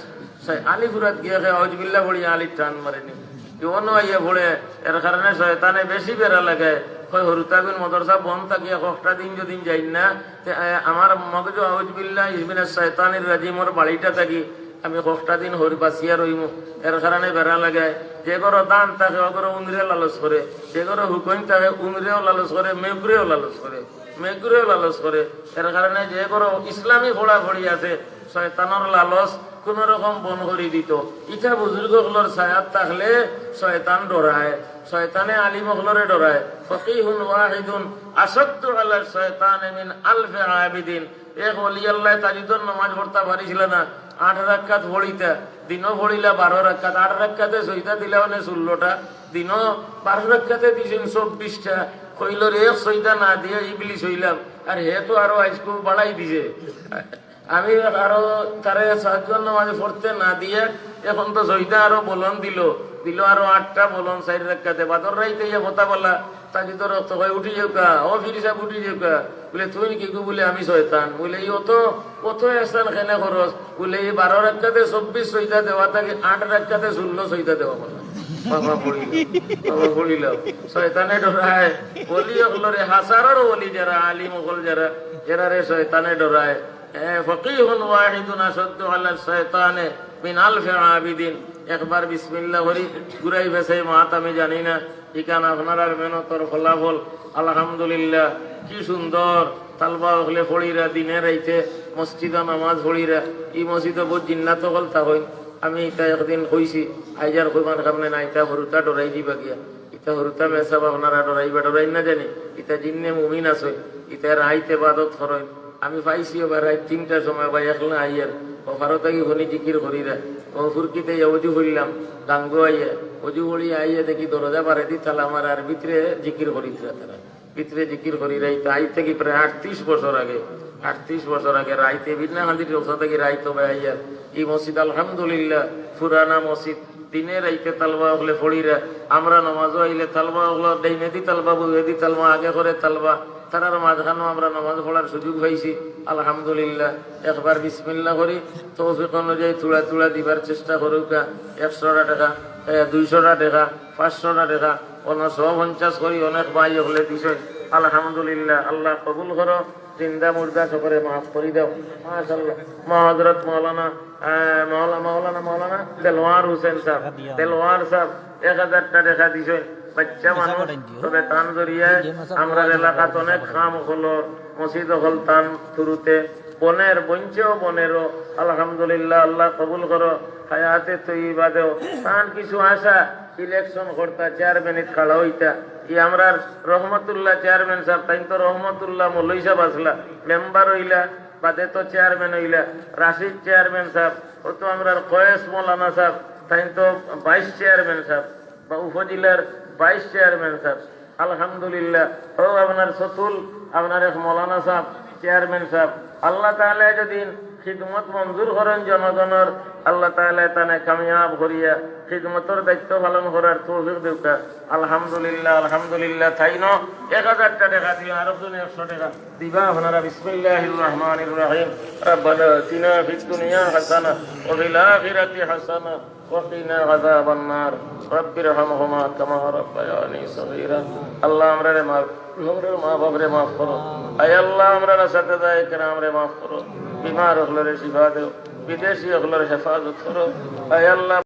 শাই-, আলিফ উরাত গিয়া খে আউযুবিল্লাহ পড়ি আলিফ টান মারেনি। ই অনো আইয়া পড়ে, এর কারণে শয়তানে বেশি বেড়া লাগায়। কয়, হুরুতাগুন মদরসা বন্ধ থাকিয়া কয়েকটা দিন যদি যাইন না, তে, এ, আমার মগজ আউযুবিল্লাহি মিনাশ শাইতানির রাজিমর বাড়িটা থাকি আমি কয়টা দিন হরি বাঁচিয়া রইমু, এর কারণে বেড়া লাগায়। যে ঘরো ধান থাকে, ও ঘরো উন্দরে লালচ করে, যে ঘরো হুকইন থাকে, উন্দরেও লালচ করে, মেকুরেও লালচ করে, মেকুরেও লালচ করে। এর কারণে যে ঘরো ইসলামী পড়াপড়ি আছে, শয়তানর লালচ কুনু রকম বন্ধ করি দিত। ইটা বুজুর্গ অকলর ছায়াত থাকলে শয়তান ডরায়, শয়তানে আলিম অকলরে ডরায়। ফকিহুন ওয়াহিদুন আশাদ্দু আলা শয়তানে মিন আলফে আবিদিন। এক ওলি আল্লাহ তাজুদর নামাজ পড়তা পারিছিল না, আট রাকাত পড়িতা, দিনও পড়িলা বারো রাকাত, আট রাকাতে সইদা দিলা মানে ষোলোটা, দিনও বারো রাকাতে দিছইন চব্বিশটা। কইল রে, এক সইদা না দিয়া ইবলিস অইলাম, আর হে তো আরো আইজকু বাড়াই দিছে। আমি আরো তারে সাহায্য নামাজ পড়তে না দিয়া এখন তো সইদা আরো বলন দিল, দিল আরো আটটা বলন চাইর রাকাতে। বাদর রাইতে ইয়া কথা বলা, তাজুদর অক্ত কয়, "উঠি যাউক্কা, ও ফিরি সাব, উঠি যাউক্কা।" বলে, "তুই কি গো?" বলে, "আমি শয়তান।" বলে, "ই অত, অত এহসান কেনে করস?" বলে, "ই বারো রাকাতে চব্বিশ সইদা দেওয়া থাকি আট রাকাতে ষোলো সইদা দেওয়া বলা।" বাবা পড়িল, বাবা পড়িল। শয়তানে ডরায়। ওলি অকলরে, হাজারর ওলি যারা, আলিম অকল যারা, এরারে শয়তানে ডরায়। এ, ফকিহুন ওয়াহিদুন আশাদ্দু আলা শয়তানে মিন আলফে আবিদিন। একবার বিসমিল্লাহ করি, ঘুরাই ফেসাই মাত আমি জানি না। ইখান আপনারার মেহনতর ফলাফল। আলহামদুলিল্লাহ, কি সুন্দর তালবা অকলে পড়িরা, দিনে রাইতে মসজিদো নামাজ পড়িরা। ই মসজিদো বহুত জিন্নাত অকল থাকইন। আমি ইতা একদিন কইছি, আইজ আর কইবার কাম নাই, ইতা হুরুতা ডরাই দিবা গিয়া। ইতা হুরুতা মেসাব আপনারা ডরাইবা, ডরাইন না জানি। ইতা জিন্নে মুমিন আছে, ইতা রাইত এবাদত করইন। আমি পাইছি ওবা রাইত তিনটার সময় বা একলা আইয়ার, ও ফারো থাকি ফোনে জিকির করিরা। ও ফুরকিতে ইয়া অজু করলাম, গাঙ্গো আইয়া, অজু করি আইয়া দেখি দরজা বারেদি তালা মারা, আর ভিতরে জিকির করিতরা তারা। ভিতরে জিকির করিরা, ইতা আইজ থাকি প্রায় আটত্রিশ বছর আগে, আটত্রিশ বছর আগে রাইতে বিনা হাজির জলসা থাকি রাইত ওবা আইয়ার। ই মসজিদ আলহামদুলিল্লাহ, পুরানা মসজিদ, দিনে রাইতে তালবা অকলে পড়িরা। আমরা নামাজো আইলে তালবা অকলর ডাইনেদি তালবা, বাউয়েদি তালবা, আগে করে তালবা, তারার মাঝখানো আমরা নামাজ পড়ার সুযোগ পাইছি। আলহামদুলিল্লাহ, একবার বিসমিল্লাহ করি, তৌফিক অনুযায়ী থুড়া থুড়া দিবার চেষ্টা করুক্কা। একশোটা টেকা, এ, দুইশোটা টেকা, পাঁচশোটা টেকা, অনো শো পঞ্চাশ করি অনেক ভাই অকলে দিছইন। আলহামদুলিল্লাহ, আল্লাহ কবুল করো। জিন্দা মুর্দা সকলে মাফ করি দাও। মাশাআল্লাহ। মা হযরত মাওলানা, আহ, মাওলা-, মাওলানা, মাওলানা দেলওয়ার হোসেন সাহেব, দেলওয়ার সাহেব এক হাজারটা টেকা দিছইন। বাচ্চা মানুষ, তবে তান জরিয়ায় আমরার এলাকাত অনেক কাম অকলর, মসজিদ অকল তান থুরুতে বনের, বনছেও বনেরও। আলহামদুলিল্লাহ, আল্লাহ কবুল করো। হায়াতে তৈবা দেও। তান কিছু আশা, ইলেকশন করতা, চেয়ারম্যানিত খাড়া অইতা। ই আমরার রহমতুল্লাহ চেয়ারম্যান সাহেব, তাইন তো রহমতুল্লাহ মৌলভী সাহেব আছলা, মেম্বার অইলা, বাদে তো চেয়ারম্যান অইলা। রাশিদ চেয়ারম্যান সাহেব, ও তো আমরার কয়েস মৌলানা সাহেব, তাইন তো ভাইস চেয়ারম্যান সাহেব, বা উপজেলার ভাইস চেয়ারম্যান সাহেব। আলহামদুলিল্লাহ। ও আপনার সতুল, আপনার এক মৌলানা সাহেব, চেয়ারম্যান সাহেব, আল্লাহ তাআলা যদি খিদমত মঞ্জুর করেন জনগণর, আল্লাহ তাআলা তানে কামিয়াব করিয়া খিদমতর দায়িত্ব পালন করার তৌফিক দেউক্কা। আলহামদুলিল্লাহ, আলহামদুলিল্লাহ। তাইন এক হাজারটা টেকা দিবা, আরো একজনে একশো টেকা দিবা আপনারা। বিসমিল্লাহির রহমানির রহিম। ربنا آتنا في الدنيا حسنة وفي الآخرة حسنة وقنا عذاب النار. رب ارحمهما كما ربياني صغيرا. আল্লাহ, আমরারে মাফ, আমরার মা বাপরে মাফ করো। আয় আল্লাহ, আমরার اساتذة کرامরে মাফ করো। বিমার অকলরে শিফা দেও, বিদেশি অকলর হেফাজত করো। আয় আল্লাহ,